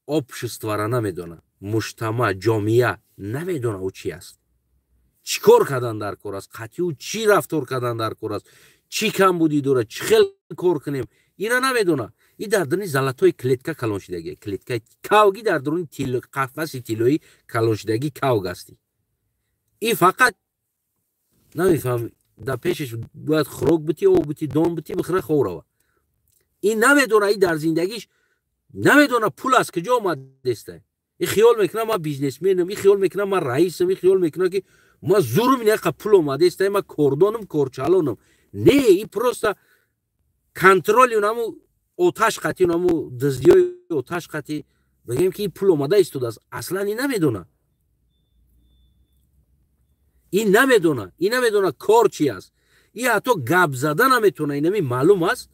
общество ра намедона, муҷтамаъ, ҷомеа намедона, ӯ чи аст, чӣ кор кардан дар кор аст, қатъи ӯ чӣ рафтор кардан дар кор аст, чӣ камбудӣ дорад, чӣ хел кор кунем, ина намедона. И дар дуни золотой клетка калон шидагӣ, клетка и кавги, дар дуруни қафаси тиллоӣ калон шидагӣ кавг ҳастӣ. И фақат намефаҳм, дар пешаш бояд хӯрок битӣ, об битӣ, дон битӣ, бихӯра, хов рава. Ин намедона, и дар зиндагиш намедона пул аз куҷо омадеста. И хиёл мекунам, ман бизнесменам, и хиёл мекунам, ман раисам, и хиёл мекунам, ки ман зурум, инақа пул омадеста, ман кордонам, корчалонам. Не, и просто контроли унаму оташ қатӣ, унаму дуздиёи оташ қатӣ, бигем ки пул омада истодааст. Аслан и намедона, ин намедона, ин намедона кор чи аст, и ҳатто гап зада наметавона. Инами маълум аст,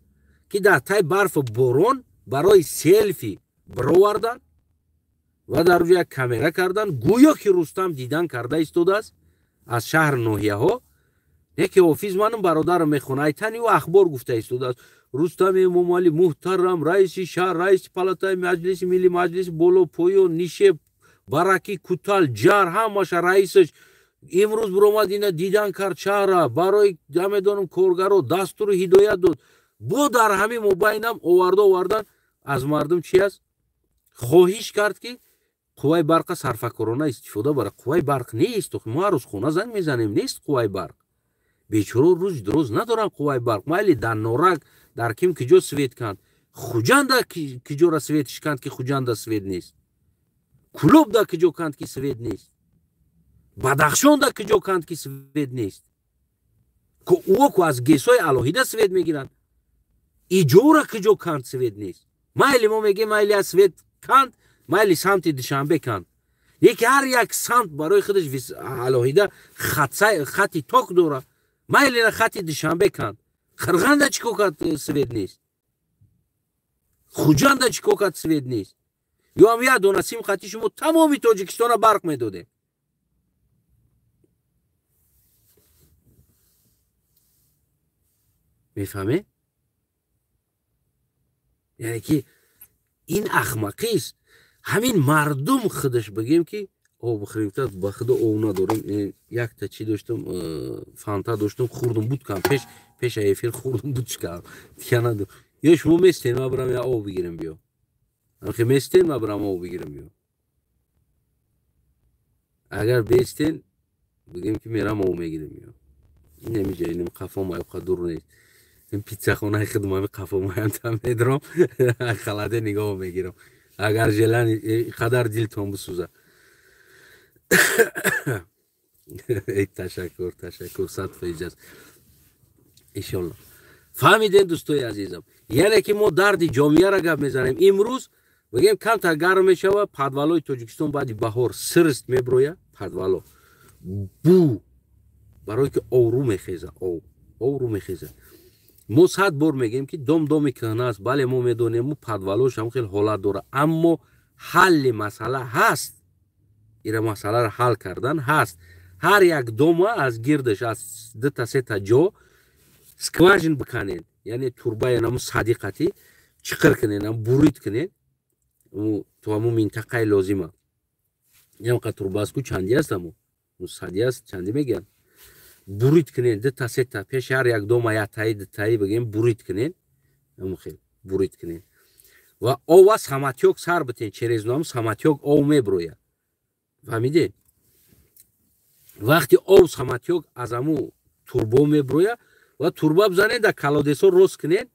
ки дар таи барфу борон барои селфи бировардан ва дар рӯи як камера кардан, гӯё ки Рустам дидан карда истодааст аз шаҳр, ноҳияҳо. Яке ҳофиз манам бародарам мехона, айтани ӯ ахбор гуфта истодааст: Рустам Эмомалӣ муҳтарам, раиси шаҳр, раиси палатаи Маҷлиси Милли, маҷлиси боло, поён, нишеб, бараки, кутал, ҷар, ҳамаша раисаш имрӯз биромад, ина дидан кард шаҳра, барои, намедонам, коргаро дастуру ҳидоят дод. Бо дар ҳамин мобайнам оварда овардан аз мардум чи аст, хоҳиш кард, ки қувваи барқа сарфакорона истифода барад. Қувваи барқ нест, мо ҳар рӯз хона занг мезанем, нест қувваи барқ. Бечоро рӯзи дуроз надоранд қувваи барқ. Майли, дар Норак, дар ким киҷо свет канд, Хуҷанда киҷора свет шиканд, ки Хуҷанда свет нест, Кулоб да киҷо канд, ки свет нест, Бадахшон да киҷо канд, ки свет нест. Ӯо ку аз ГЭС ҳои алоҳида свет мегиранд. Иҷора киҷо канд, свет нест. Майли, мо мегем, майли, аз свет канд, майли, самти Душанбе канд, яке ҳар як самт барои худаш алоҳида хати ток дора. Майли, на хати Душанбе канд. Қирғанда чӣ кор кард свет нест? Хуҷанда чӣ кор кард свет нест? Ё ҳам як дона сим қати шумо тамоми Тоҷикистона барқ медодем. Мефаҳмед? Яъне ки ин ахмақист. Ҳамин мардум худаш бигем ки об бихӯрем, ба худо об надорем. Якта чӣ доштам, фанта доштам, хӯрдум, буд кам пеша эфир хӯрдум, буд кам. Дигар надорам. Ё шумо местен, ман бирам я об бигирам биё. Охи местен, ман бирам об бигирам биё. Агар бестен, бигем ки мерам об мегирам биё. Ин ҳамиҷа, инам қафо маёқа дур нест. Ин питсахонаи худам ҳами қафо маям там медром, халаде нигоҳ мегирам. Агар желани қадар дилтон бисӯза. Ташаккур, ташаккур, 100% аст. Иншолло. Фаҳмидем, дӯстои азизам. Яъне ки мо дарди ҷомеаро гап мезанем. Имрӯз бигем камтар гарм мешава, подвалои Тоҷикистон баъди баҳор сирст меброя, подвало. Бу барое ки оврӯ мехеза, ов, оврӯ мехеза. Мо 100 бор мегем ки дом доми кӯҳна аст. Бале, мо медонем, мо подвалош ҳам хел ҳолат дора, аммо ҳалли масъала ҳаст. Ира масъаларо ҳал кардан ҳаст. Ҳар як дома аз гирдаш аз дута сета ҷо скважин биканен, яъне турбаи наму садиқати чиқир кунен, ам бурид кунен то ҳаму минтақаи лозима. Ямқа турба аст ку, чанди аст, аму сади аст, чанди мегӯянд. Бурид кунен дута сета пеши ҳар як дома яктаи дутаи бигем бурид кунен, аму хел бурид кунен ва ова саматёк сар битен, через наму саматёк ов меброяд. Фаҳмидед? Вақти ов саматёк аз аму турбо меброя ва турба бизанед, дар колодесо рост кунед,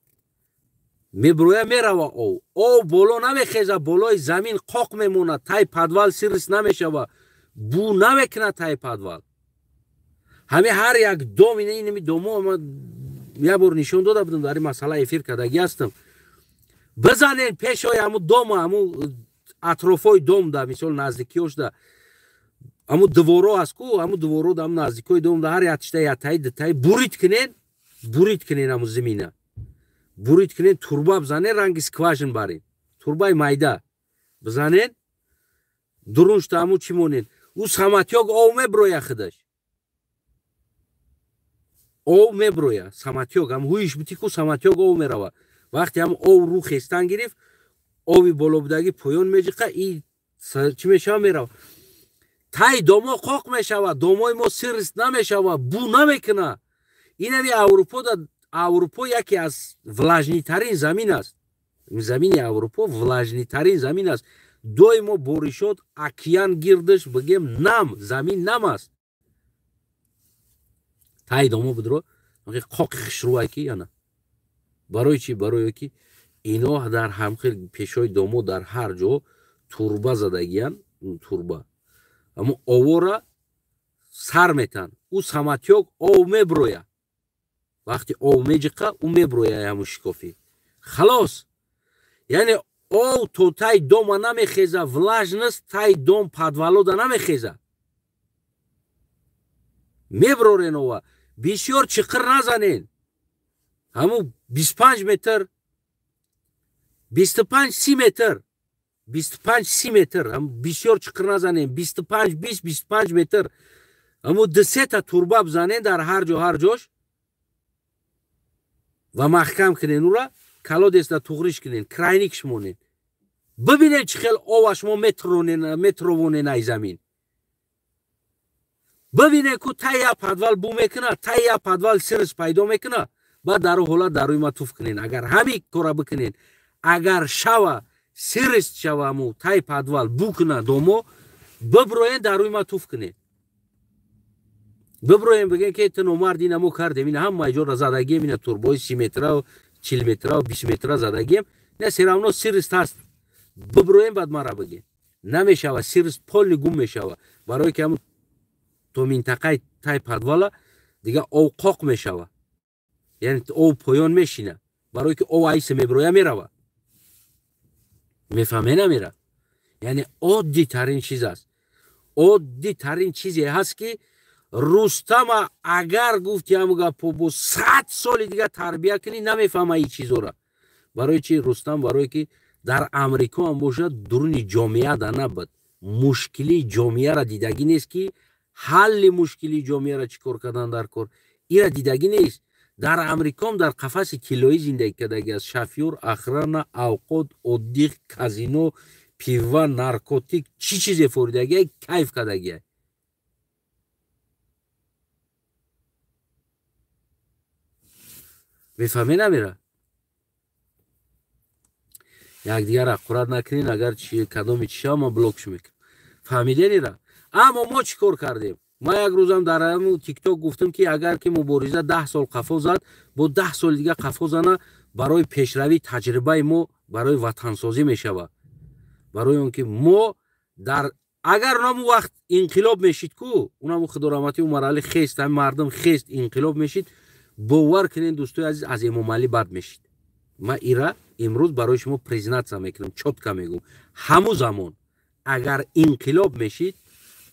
меброя, мерава ов. Ов боло намехеза, болои замин қоқ мемонад, тай подвал сирис намешава, бу намекунад тай подвал. Ҳами ҳар як дом, инами домо ма як бор нишон дода будам, дар ин масъала эфир кардагӣ ҳастам. Бизанед пешои ҳаму дома, ҳаму атрофои дом да, мисол наздикиёш да, ҳаму дворо аст ку, ҳаму дворо да, ҳаму наздикои дом да ҳар яктишта яктаи дутаи бурид кунед, бурид кунед ҳаму зимина. Бурид кунед, турба бизанед, ранги скважин баред. Турбаи майда бизанед, дуруншта ҳаму чӣ монед. Ӯ саматёк ов меброя худаш. Ов меброя, саматёк, ҳам ҳуиш бити ку саматёк ов мерава. Вақте ҳам ов рӯ хестан гирифт, ови болобудагӣ поён меҷиқа, и чӣ мешава, мерава. Тай домо қоқ мешава, домои мо сирис намешава, бу намекуна. Инами Аврупо да, Аврупо яке аз влажнитарин замин аст. Замини Аврупо влажнитарин замин аст. Доимо боришот, океан гирдаш, бигем нам, замин нам аст. Тай домо будро, қоқи хушрӯай ки ана. Барои чӣ? Барои ки ино дар ҳамхел пешои домо дар ҳар ҷо турба задагиян, турба. Аммо овора сар метан. Ӯ саматёк ов меброя. Вақти ов меҷиқа, ӯ меброя ҳамун шикофӣ. Халос. Яъне ов то тай дома намехеза, влажност тай дом подвалода намехеза. Меброрен ова. Бисёр чиқир назанен. Ҳамун 25 метр, 25-30 метр, 25-30 метр, ҳам бисёр чиқир назанем, 25, 20, 25 метр. Ҳамун ду-сета турба бизанен дар ҳар ҷо, ҳар ҷош ва маҳкам кунен ура, колодесда туғриш кунен, крайникш монен. Бибинен чӣ хел ова шумо метровонен ай замин. Бибинен ку тай як подвал бу мекунад, тай як подвал сирис пайдо мекунад, баъд дар ҳолат дар рӯи ма туф кунен. Агар ҳамин кора бикунен, агар шава сирист шава аму тай подвал бу кунад домо, биброен дар рӯи ма туф кунен. Биброен бигӯен ки ту номард, ина мо кардем, ина ҳама ҷоро задагием, ина турбои 30 метра, 40 метра, 20 метра задагием, не все равно сирист ҳаст. Биброен баъд мара бигӯен. Намешава, сирист полни гум мешава. Барое ки ҳамун то минтақаи тай подвала дига ов қоқ мешава. Яъне ов поён мешина. Барое ки ов айса меброя мерава. Мефаҳме намера. Яъне оддитарин чиз аст. Оддитарин чизе ҳаст ки Рустама агар гуфти ҳаму гапо бо 100 соли дига тарбия кунӣ, намефаҳма ин чизора. Барои чи Рустам? Барое ки дар Амрико ҳам бошад, дуруни ҷомеа да набуд, мушкилии ҷомеаро дидагӣ нест, ки ҳалли мушкилии ҷомеаро чӣ кор кардан дар кор, ира дидагӣ нест. Дар Амрикоам дар қафаси тиллоӣ зиндагӣ кардагӣ аст. Шофёр, охрана, авқот, отдых, казино, пива, наркотик, чӣ чизе форидагия, кайф кардагия. Мефаҳме намера? Якдигар ҳақорат накунед, агар кадоми чи шава, ман блокш мекунам. Фаҳмиденира? Аммо мо чӣ кор кардем? Ман як рӯзам дар тикток гуфтам, ки агар ки мубориза 10 сол қафо зад, бо 10 соли дига қафо зана, барои пешравии таҷрибаи мо, барои ватансозӣ мешавад. Барои он ки мо дар агар унаму вақт инқилоб мешид ку, унаму худораҳматӣ Умаралӣ хест, ҳами мардум хест, инқилоб мешид, бовар кунед, дӯстои азиз, аз Эмомалӣ бад мешид. Ман ира имрӯз барои шумо признаться мекунам, чётко мегӯм, ҳаму замон агар инқилоб мешид,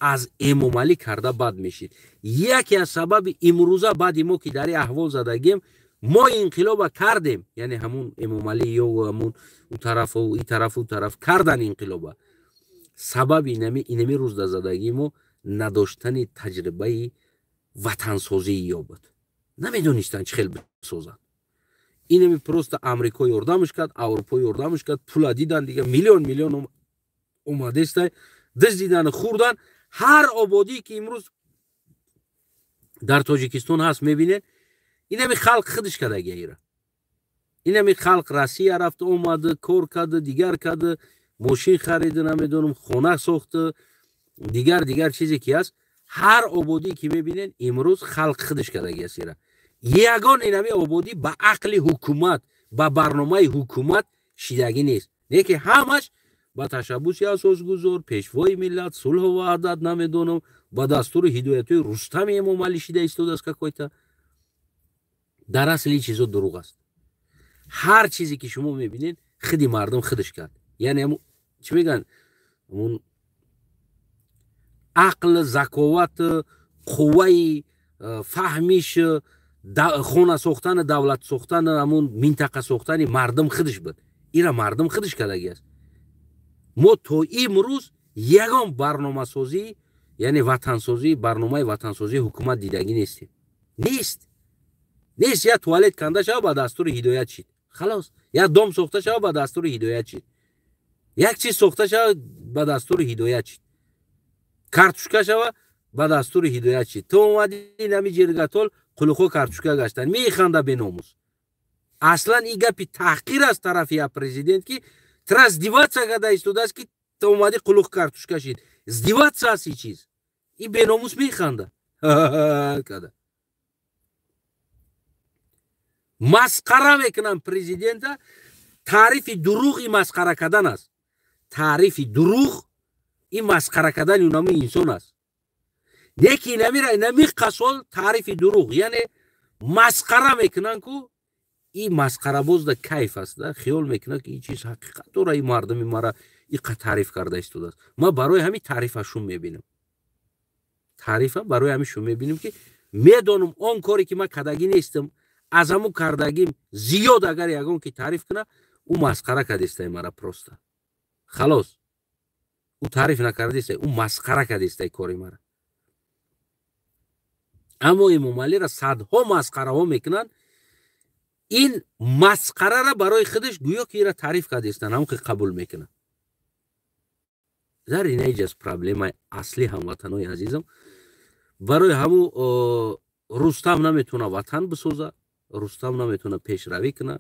аз Эмомалӣ карда бад мешид. Яке аз сабаби имрӯза баъди мо ки дар ин аҳвол задагем, мо инқилоба кардем, яъне ҳамун Эмомалӣ ё ҳамун у тарафу и тарафу у тараф кардан инқилоба, сабаби инами рӯз дар задагии мо надоштани таҷрибаи ватансозии ё буд. Намедонистанд чӣ хел бисозанд. Инами просто Амрико ёрдамш кард, Аврупо ёрдамш кард, пула дидан, дига миллион миллион омадестай, дуздидану хӯрдан. Ҳар ободие ки имрӯз дар Тоҷикистон ҳаст, мебинед, инами халқ худаш кардагия ира. Инами халқ Россия рафт, омад, кор кард, дигар кард, мошин харида, намедонам, хона сохт, дигар дигар чизе ки ҳаст. Ҳар ободие ки мебинед, имрӯз халқ худаш кардагиаст ира. Ягон инами ободӣ ба ақли ҳукумат, ба барномаи ҳукумат шидагӣ нест, не ки ҳамаш ба ташаббуси асосгузор, пешвои миллат, сулҳу ваҳдат, намедонам, ба дастури ҳидоятҳои Рустами Эмомалӣ шида истодааст какой-то. Дар асл ин чизо дурӯғ аст. Ҳар чизе ки шумо мебинед, худи мардум худаш кард. Яъне чӣ мегӯянд, ҳамун ақл, заковат, қувваи фаҳмиш, хона сохтан, давлат сохтан, ҳамун минтақа сохтани мардум худаш буд. Ира мардум худаш кардагӣ аст. Мо то имрӯз ягон барномасозӣ, яъне ватансозӣ, барномаи ватансозии ҳукумат дидагӣ нестем. Нест, нест. Як туалет канда шава, ба дастури ҳидоят шид, халос. Як дом сохта шава, ба дастури ҳидоят шид. Як чиз сохта шава, ба дастури ҳидоят шид. Картушка шава, ба дастури ҳидоят шид. Ту омадӣ, нами ҷиргатол қулуқҳо картушка гаштанд, механда беномус. Аслан ин гапи таҳқир аз тарафи я президент, ки тра издеваться карда истодааст, ки ту омадӣ, қулуқ картушка шид. Издеваться аст ин чиз. Ин беномус механда када, масқара мекунам президента. Таърифи дурӯғ ин масқара кардан аст. Таърифи дурӯғ ин масқара кардани унами инсон аст. Не ки инамира инами қасол таърифи дурӯғ, яъне масқара мекунанд ку, ин масқарабоз да кайф аст, да хиёл мекунад, ки ин чиз ҳақиқат дора, ин мардуми мара иқа таъриф карда истодааст. Ман барои ҳамин таърифа шум мебинам, таърифа барои ҳамин шум мебинам, ки медонам, он коре ки ман кардагӣ нестам, аз ҳамун кардагим зиёд агар ягон ки таъриф куна, ӯ масқара кардистай мара просто, халос. Ӯ таъриф накардистай, ӯ масқара кардистай кори мара. Аммо Эмомалиро садҳо масқараҳо мекунанд, ин масқарара барои худаш гӯё ки ира таъриф кардистанд, ҳамон ки қабул мекунад. Дар инаиҷаст проблемаи аслӣ, ҳамватанои азизам. Барои ҳамун Рустам наметавона ватан бисоза, Рустам наметавона пешравӣ куна,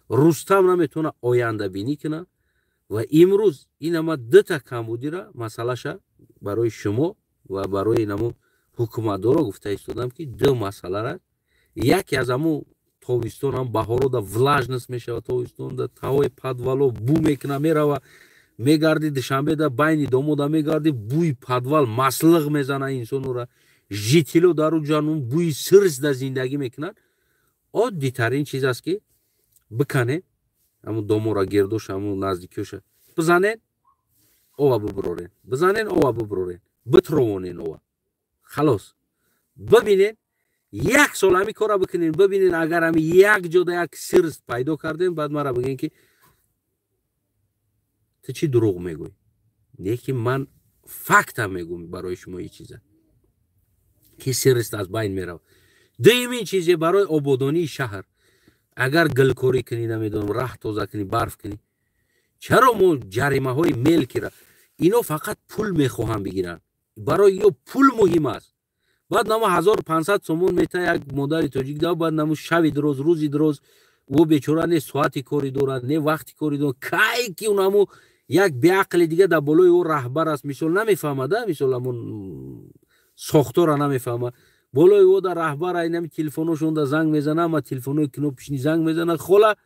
Рустам наметавона ояндабинӣ куна. Ва имрӯз инама дута камбудира масъалаша барои шумо ва барои инаму ҳукуматдоро гуфта истодам, ки ду масъалара. Яке аз ҳамун тобистон ҳам баҳорода влажность мешава, тобистонда таҳои подвало бӯ мекуна, мерава, мегарди, Душанбеда байни домода мегарди, бӯи подвал маслиқ мезана инсонура. Житело дар уҷанун бӯи сирсда зиндагӣ мекунанд. Оддитарин чиз аст, ки биканед ҳамун домора, гирдош, ҳамун наздикиёша бизанед, ова бубурорен, бизанен, ова бубурорен, битровонен ова, халос. Бибинед, як сол ҳами корро бикунед, бибинед, агар ҳами як ҷода як сирс пайдо кардем, баъд мара бигӯен, ки ту чӣ дурӯғ мегӯӣ. Лекин ман факта мегӯм барои шумо ин чиза, ки сирист аз байн меравад. Дуюмин чизе барои ободонии шаҳр, агар гилкорӣ кунӣ, намедонам, раҳ тоза кунӣ, барф кунӣ, чаро мо ҷаримаҳои мелкира, ино фақат пул мехоҳанд бигиранд, барои ё пул муҳим аст. Баъд намо 1500 сомон мета як модари тоҷик да, баъд намо шави дроз, рӯзи дроз, ӯ бечора не соати кори дорад, не вақти кори дорад. Кай ки унамо як беақли дига дар болои ӯ раҳбар аст, мисол, намефаҳмада, мисол, ҳамон сохтора намефаҳма, болои ӯ дар раҳбар айнами телефоношонда занг мезана, ама телефонои кнопочный занг мезана: «Хола,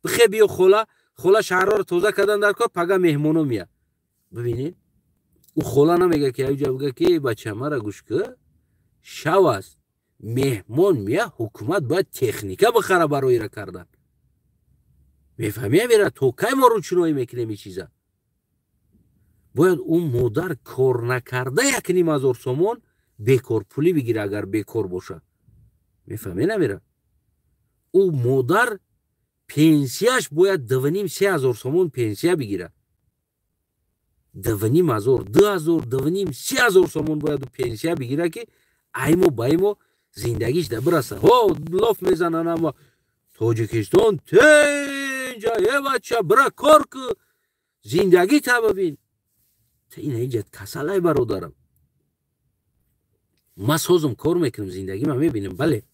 бихе, биё, хола, хола, шаҳрҳоро тоза кардан дар кор, пага меҳмоно меяд». Бибинед, ӯ хола намега, ки аҷа бига, ки бача, мара гӯш ки, шав аст, меҳмон мея, ҳукумат бояд техника бихара барои ира кардан. Мефаҳми, амира? То кай мо рӯчиноӣ мекунем ин чиза? Бояд ӯ модар кор накарда 1500 сомон бекорпулӣ бигира, агар бекор боша. Мефаҳме, намира? Ӯ модар пенсияш бояд 2500-3000 сомон пенсия бигира, 2500, 2000, 2500-3000 сомон бояд пенсия бигира, ки аймо ба имо зиндагиш да бираса. Ҳо, лоф мезанан, ама Тоҷикистон тинҷа, е бача, бира кор ку, зиндагӣ та бибин. Ина инҷа касалай, бародарам. Ма созум, кор мекунам, зиндагима мебинам. Бале,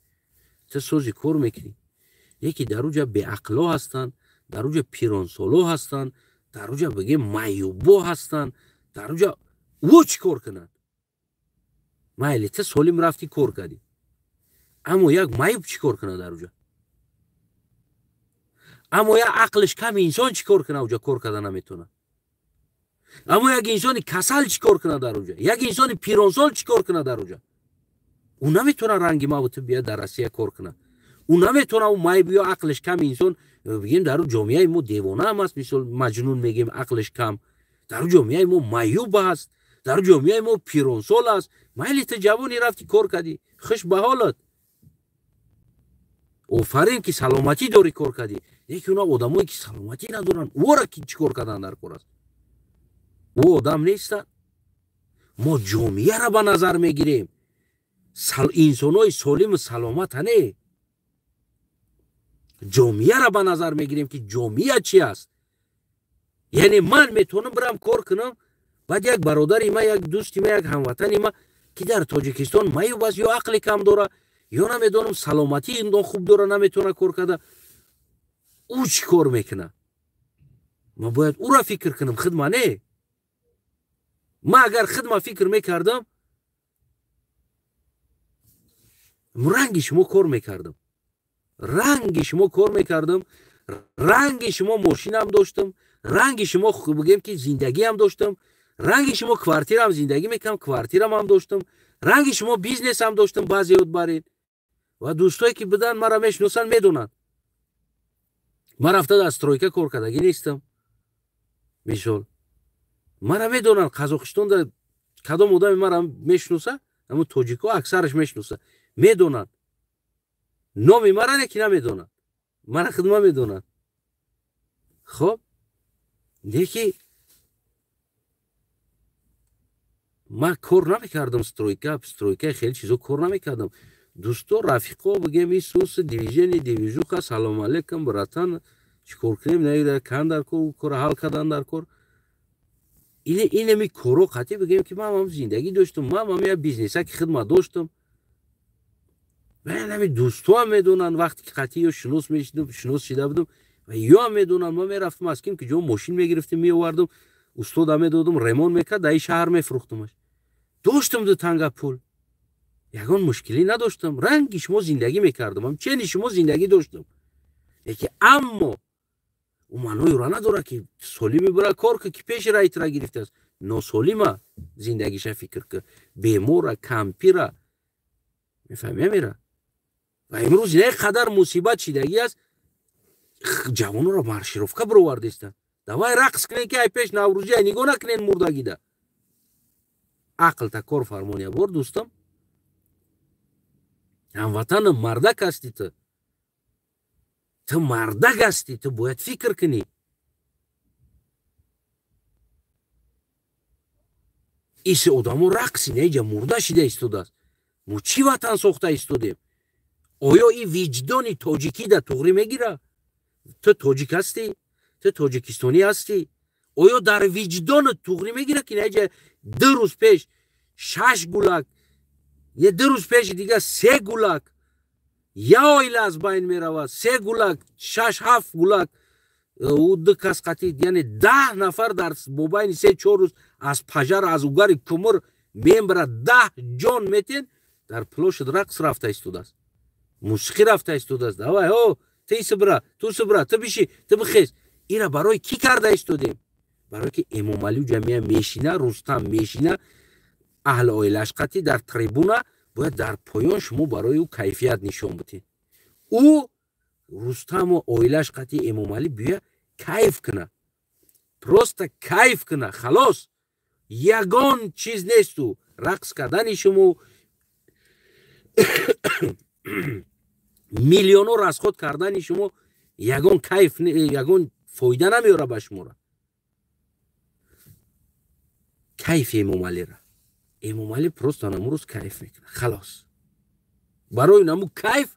ту сози, кор мекунӣ, яке дар уҷа беақло ҳастанд, дар уҷа пиронсоло ҳастанд, дар уҷа, бигем, маъюбо ҳастанд. Дар уҷа ӯ чӣ кор кунанд? Майли, ту солим рафтӣ, кор кардӣ, аммо як маъюб чӣ кор кунад дар уҷа? Аммо як ақлиш ками инсон чӣ кор кунад? Уҷа кор карда наметавонад. Аммо як инсони касал чӣ кор кунад дар уҷа? Як инсони пиронсол чӣ кор кунад дар уҷа? Ӯ наметавонад ранги маву ту биёд, дар Россия кор кунад. Ӯ наметавонад. Ӯ майб ё ақлиш ками инсон, бигем, дар ҷомеаи мо девонаам аст, мисол, маҷнун мегем, ақлиш кам, дар ҷомеаи мо маъюб аст, дар ҷомеаи мо пиронсол аст. Майли, ту ҷавони, рафтӣ, кор кардӣ, хуш ба ҳолат, офарин, ки саломатӣ дорӣ, кор кардӣ. Лекин она одамое, ки саломатӣ надоранд, ӯро ки чӣ кор кардан дар кор аст? Ӯ одам нестанд? Мо ҷомеаро ба назар мегирем, инсонҳои солиму саломата не, ҷомеаро ба назар мегирем, ки ҷомеа чи аст. Яъне ман метавонам бирам кор кунам, баъд як бародари ма, як дӯсти ма, як ҳамватани ма, ки дар Тоҷикистон маъюб аст ё ақли кам дора, ё намедонам, саломатии хуб дора, наметавона кор карда, ӯ чӣ кор мекунад? Ман бояд ӯро фикр кунам, хидма не. Ман агар хидма фикр мекардам, ранги шумо кор мекардам, ранги шумо кор мекардам, ранги шумо мошинам доштам, ранги шумо, бигем, ки зиндагиам доштам, ранги шумо квартирам зиндагӣ мекардам, квартирамам доштам, ранги шумо бизнесам доштам. Баъзеёт баред ва дӯстое, ки буданд, маро мешиносанд, медонанд, ман рафта дар стройка кор кардагӣ нестам. Мисол, мара медонанд Қазоқистонда, кадом одаме мара мешиноса, ҳамн тоҷико аксараш мешиноса, медонанд номи мара, не ки намедонанд мара, хидма медонанд. Хоб, неки ман кор намекардам стройка, стройка, хеле чизо кор намекардам. Дӯсто, рафиқо, бигем, исус, движение, движуха, салому алейкум, братан, чӣ кор кунем? На кан дар кор, кора ҳал кардан дар кор. Инами коро қатъи, бигем, ки ман ҳам зиндагӣ доштам, ман ҳам як бизнеса, ки хидмат доштам. Ами дӯстоам медонанд, вақте ки қатъи ё шинос мешидам, шинос шида будам, ва ё ҳам медонанд, ман мерафтам, аз ким ки ҷо мошин мегирифтем, меовардам, устода медодам, ремонт мекард, дар ин шаҳр мефурӯхтамаш. Доштам ду танга пул, ягон мушкилӣ надоштам, ранги шумо зиндагӣ мекардам, ҳамчени шумо зиндагӣ доштам. Лекин аммо ӯ маънои ӯра надорад, ки солими бира кор ки пеши раитра гирифтааст. Носолима зиндагиша фикр ки, бемора, кампира, мефаҳми, амира? Ва имрӯз не қадар мусибат шидагӣ аст, ҷавононро маршировка бировардестанд: давай рақс кунен, ки ай пеш наврӯзӣ, ай нигоҳ накунен мурдагида. Ақлта кор фармония бор, дӯстам. Ҳамватанам, мардак ҳастӣ ту. Ту мардак ҳастӣ, ту бояд фикр кунӣ. Иси одамо рақси неҷа мурда шида истодааст. Мо чӣ ватан сохта истодем? Оё ин виҷдони тоҷикӣ да туғрӣ мегира? Ту тоҷик ҳастӣ? Ту тоҷикистонӣ ҳастӣ? Оё дар виҷдонат туғрӣ мегира, ки неҷа 2 рӯз пеш 6 гулак, я 2 рӯз пеши дига 3 гулак, я оила аз байн меравад, 3 гулак, 6-7 гулак, ӯ 2 кас қатӣ, яъне 10 нафар дар бобайни 3-4 рӯз аз пажар, аз угари кумур мембара 10 ҷон метен, дар площадь рақс рафта истодааст, мусиқӣ рафта истодааст. Давай, ҳо, ти сибра, ту сибра, ту биши, ту бихез. Ира барои кӣ карда истодем? Барои ки Эмомалӣ ҷамъия мешина, Рустам мешина, аҳли оилааш қатӣ дар трибуна, бояд дар поён шумо барои ӯ кайфият нишон бидед. Ӯ Рустаму оилааш қатӣ Эмомалӣ биё кайф куна, просто кайф куна, халос. Ягон чиз несту рақс кардани шумо, миллионо расход кардани шумо ягон кайф, ягон фоида намеёра ба шумора. Кайфи Эмомалира. Эмомалӣ просто наму рӯз кайф мекунад, халос. Барои наму кайф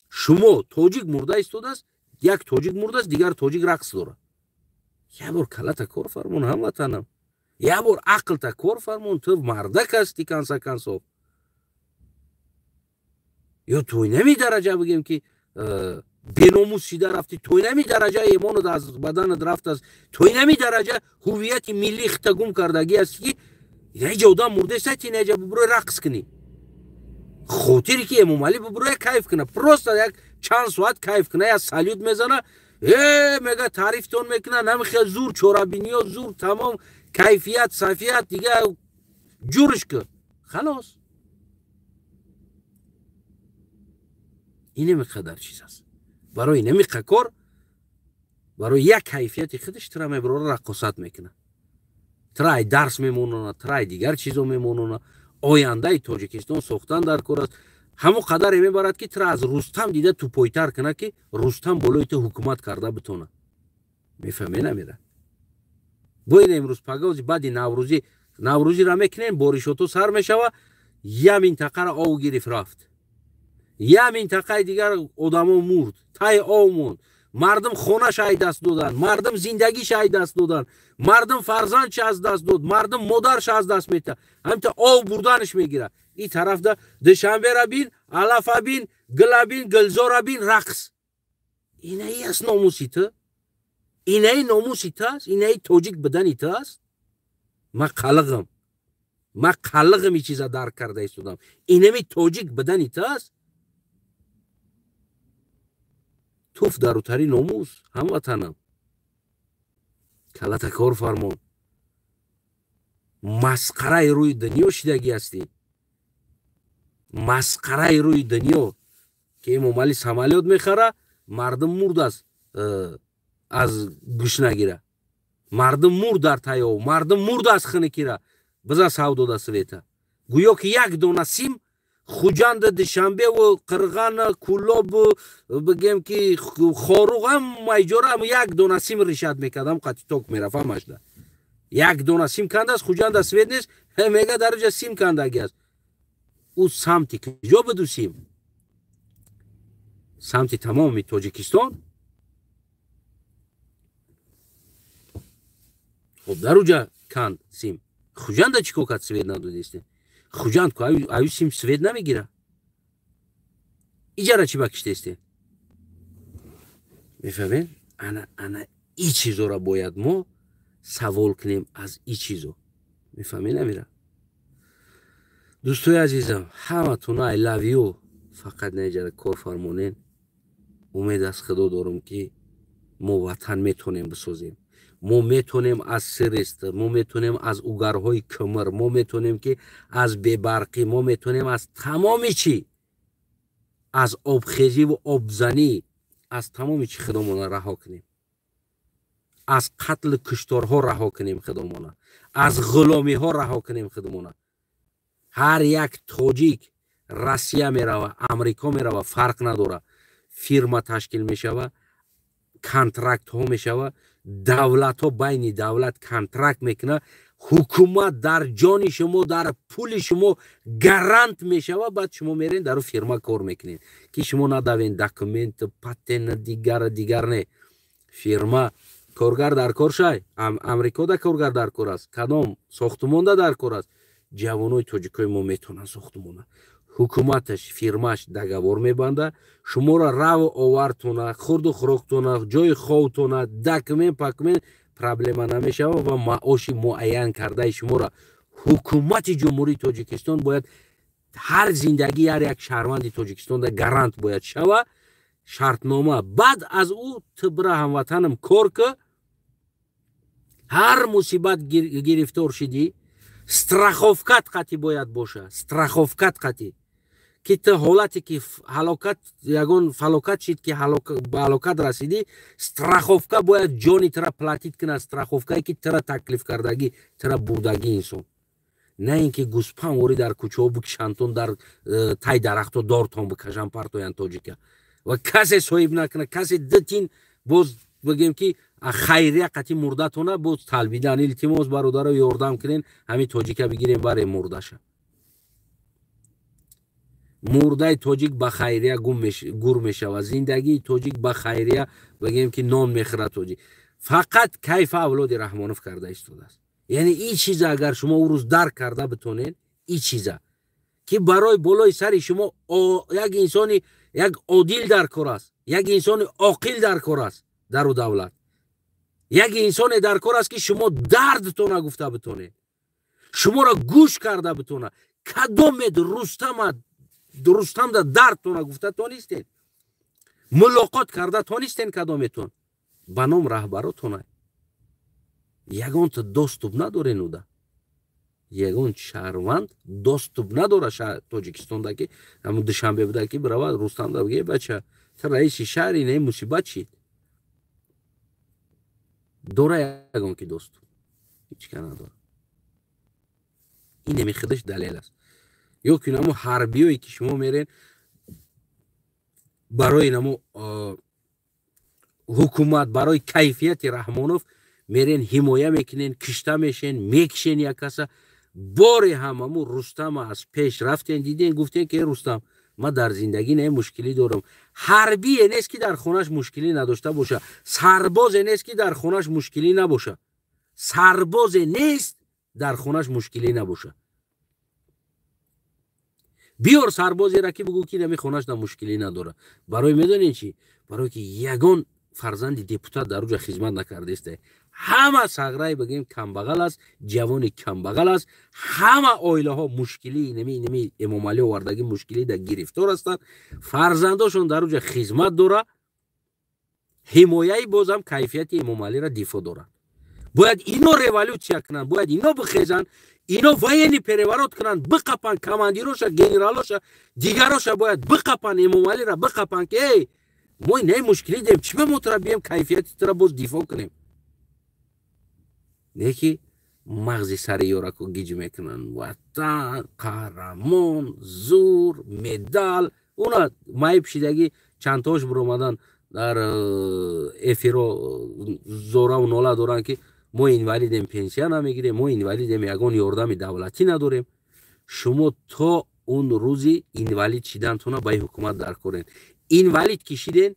шумо тоҷик мурда истодааст, як тоҷик мурдааст, дигар тоҷик рақс дорад. Як бор калата кор фармон, ҳамватанам. Як бор ақлта кор фармон, ту мардак ҳастӣ канса кансов. Ё той нами дараҷа бигем ки беномус шида рафтӣ, той нами дараҷа эмонат аз баданат рафтааст, той нами дараҷа ҳуввияти миллии хита гум кардагӣ ҳастӣ, ки неҷа одам мурдеста, ти неҷа бубурӯй рақс кунӣ. Хотире ки Эмомалӣ бубурӯя кайф куна, просто як чанд соат кайф куна, як салют мезана, мега таърифтон мекуна, намихел зур чорабиниё зур, тамом кайфият, сафият, дига ҷурш ку, халос. Инеми қадар чиз аст. Барои инеми кор, барои як кайфияти худаш тура мебарора рақосат мекунад, тура ай дарс мемонона, тура ай дигар чизо мемонона. Ояндаи Тоҷикистон сохтан дар кор аст. Ҳамон қадаре мебарад, ки тура аз Рустам дида тупойтар кунад, ки Рустам болои ту ҳукумат карда битонад. Мефаҳме намера? Бояд имрӯз пагози баъди наврӯзӣ, наврӯзиро мекунем, боришото сар мешава, я минтақаро ов гирифт рафт, я минтақаи дигар одамо мурд, тай ов монд, мардум хонааш ай даст доданд, мардум зиндагиш ай даст доданд, мардум фарзандш аз даст дод, мардум модарш аз даст мета, ҳамта ов бурданаш мегирад. Ин тарафда Душанбера бин, алафа бин, гила бин, гулзора бин, рақс. Инаи аст номуси ту? Инаи номуси ту аст? Инаи тоҷик будани ту аст? Ман қалиғам, ман қалиғам ин чиза дарк карда истодам. Инами тоҷик будани ту аст? Туф дарутари номус, ҳамватанам. Калата кор фармон. Масқараи рӯи дунё шидагӣ ҳастӣ. Масқараи рӯи дунё, ки Эмомалӣ самолёт мехара, мардум мурд аз гушнагира, мардум мурд дар таёв, мардум мурд аз хиникира. Биза савдода света. Гӯё ки як дона сим Хуҷанд, Душанбеву Қирған, Кӯлобу бигем ки Хоруғ, ҳамаи ҷора як дона сим ришад мекардам, қати ток мерафт ҳамашда. Як дона сим кандааст, Хуҷанда свет нест, мега дар ҷа сим кандаги аст. Ӯ самти куҷо буду сим? Самти тамоми Тоҷикистон. Хоб дар уҷа канд сим. Хуҷанда чӣ кор кард свет надодистем? Хуҷанд ку аю сим свет намегира. Иҷара чӣ ба киштестем? Мефаҳмед? Ана ана и чизора бояд мо савол кунем аз и чизо. Мефаҳмед намира? Дӯстои азизам, ҳаматона I love you. Фақат неҷара кор фармонен. Умед аз Худо дорам, ки мо ватан метонем бисозем. Мо метонем аз сирест, мо метонем аз угарҳои кумр, мо метонем ки аз бебарқӣ, мо метонем аз тамоми чӣ, аз обхезиву обзанӣ, аз тамоми чӣ худомона раҳо кунем, аз қатлу кушторҳо раҳо кунем худомона, аз ғуломиҳо раҳо кунем худомона. Ҳар як тоҷик Россия мерава, Амрико мерава, фарқ надора, фирма ташкил мешава, контрактҳо мешава, давлатҳо байни давлат контракт мекуна, ҳукумат дар ҷони шумо, дар пули шумо гарант мешава. Баъд шумо мерен, дар фирма кор мекунед, ки шумо надавен документ, патент, дигар дигар. Не, фирма коргар дар кор шай. Амрикода коргар дар кор аст, кадом сохтумонда дар кор аст. Ҷавонои тоҷикои мо метавонанд сохтумона. Ҳукуматаш, фирмаш договор мебанда, шуморо раву овартона, хурду хӯроктона, ҷои ховтона, документ пакумент проблема намешава ва маоши муайян кардаи шуморо ҳукумати Ҷумҳурии Тоҷикистон бояд ҳар зиндагии ҳар як шаҳрванди Тоҷикистонда гарант бояд шава, шартнома. Баъд аз ӯ ту бира, ҳамватанам, кор ки, ҳар мусибат гирифтор шидӣ, страховкат қатӣ бояд боша, страховкат қатӣ, ки ту ҳолате ки ҳалокат, ягон фалокат шид, ки ба ҳалокат расидӣ, страховка бояд ҷони тура платить кунад, страховкае ки тура таклиф кардагӣ, тура бурдагӣ инсон. На ин ки гӯспанворӣ дар кӯчаҳо бикшантон, дар тай дарахто дортон бикашан, партоян тоҷика ва касе соҳиб накунад, касе дитин боз бигем, ки хайрия қатӣ мурдатона боз талбидан. Илтимос, бародаро, ёрдам кунен, ҳамин тоҷика бигирем, барем мурдаша. Мурдаи тоҷик ба хайрия гур мешавад, зиндагии тоҷик ба хайрия, бигем, ки нон мехӯрад тоҷик. Фақат кайфа авлоди Раҳмонов карда истодааст. Яъне ин чиза агар шумо ӯ рӯз дарк карда битонед, ин чиза ки барои болои сари шумо як инсони як одил дар кор аст, як инсони оқил дар кор аст, дару давлат як инсоне дар кор аст, ки шумо дардтона гуфта битонед, шуморо гӯш карда битона. Кадомед Рустама, Рустамда дардтона гуфта тонистед, мулоқот карда тонистен? Кадометон ба ном раҳбаротона ягонта доступ надорен уда? Ягон шаҳрванд доступ надора Тоҷикистонда, ки ҳамун Душанбе буда, ки бирава Рустамда бигӯе: «Бача, ту раиси шаҳри, не мусибат шид?» Дора ягон ки доступ? Ҳеч ка надора. Ин еми худаш далел аст. Ё ки намо ҳарбиёе ки шумо мерен, барои намо ҳукумат, барои кайфияти Раҳмонов мерен, ҳимоя мекунен, кишта мешен, мекишен як каса. Боре ҳамаму Рустама аз пеш рафтен, диден, гуфтен, ки: «Рустам, ман дар зиндагӣ не мушкилӣ дорам». Ҳарбие нест, ки дар хонаш мушкилӣ надошта боша, сарбозе нест, ки дар хонаш мушкилӣ набоша, сарбозе нест, дар хонаш мушкилӣ набоша. Биёр сарбозера, ки бугӯ, ки нами хонаш да мушкилӣ надора. Барои медонед чӣ? Барое ки ягон фарзанди депутат дар уҷа хизмат накардаеста. Ҳама сағрае, бигем, камбағал аст, ҷавони камбағал аст. Ҳама оилаҳо мушкилӣ нами Эмомалӣ овардагӣ мушкилӣ да гирифтор ҳастанд. Фарзандошон дар уҷа хизмат дора, ҳимояи бозам кайфияти Эмомалиро дифоъ дорад. Бояд ино революция кунанд, бояд ино бихезанд, ино военный переворот кунанд, биқапанд командироша, генералоша, дигароша бояд биқапанд, Эмомалиро биқапанд, ки эй, мо не мушкилӣ дорем, чӣ ба мо тура бием, кайфияти тура боз дифоъ кунем? Не ки мағзи сари ёрако гиҷ мекунанд: ватан, қаҳрамон, зур, медал. Уна маиб шидагӣ чандтош биромадан дар эфиро, зораву нола доранд, ки мо инвалидем, пенсия намегирем, мо инвалидем, ягон ёрдами давлатӣ надорем. Шумо то он рӯзи инвалид шидантона ба ҳукумат дар корен. Инвалид ки шиден,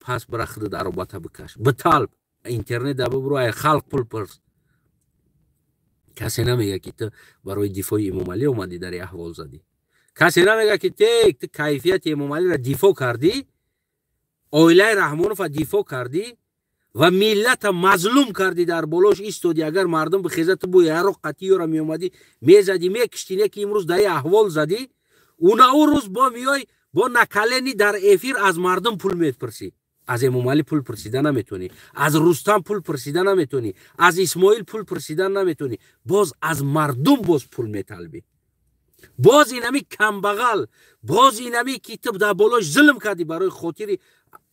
пас бира худа даробата бикаш, биталб, интернет да бибро, ай халқ пул пурс. Касе намега, ки ту барои дифои Эмомалӣ омадӣ, дар аҳвол задӣ. Касе намега, ки тек ту кайфияти Эмомалиро дифоъ кардӣ, оилаи Раҳмонова дифоъ кардӣ ва миллата мазлум кардӣ, дар болош истодӣ. Агар мардум бихеза, ту бо яроқ қатӣ ёра меомадӣ, мезадӣ, мекиштӣ. Не ки имрӯз дар аҳвол задӣ, уна ӯ рӯз бо меёй, бо на колени дар эфир аз мардум пул мепурсӣ. Аз Эмомалӣ пул пурсида наметонӣ, аз Рустам пул пурсида наметонӣ, аз Исмоил пул пурсида наметонӣ, боз аз мардум боз пул металбӣ. Боз инами камбағал, боз инами ки ту дар болош зулм кардӣ, барои хотири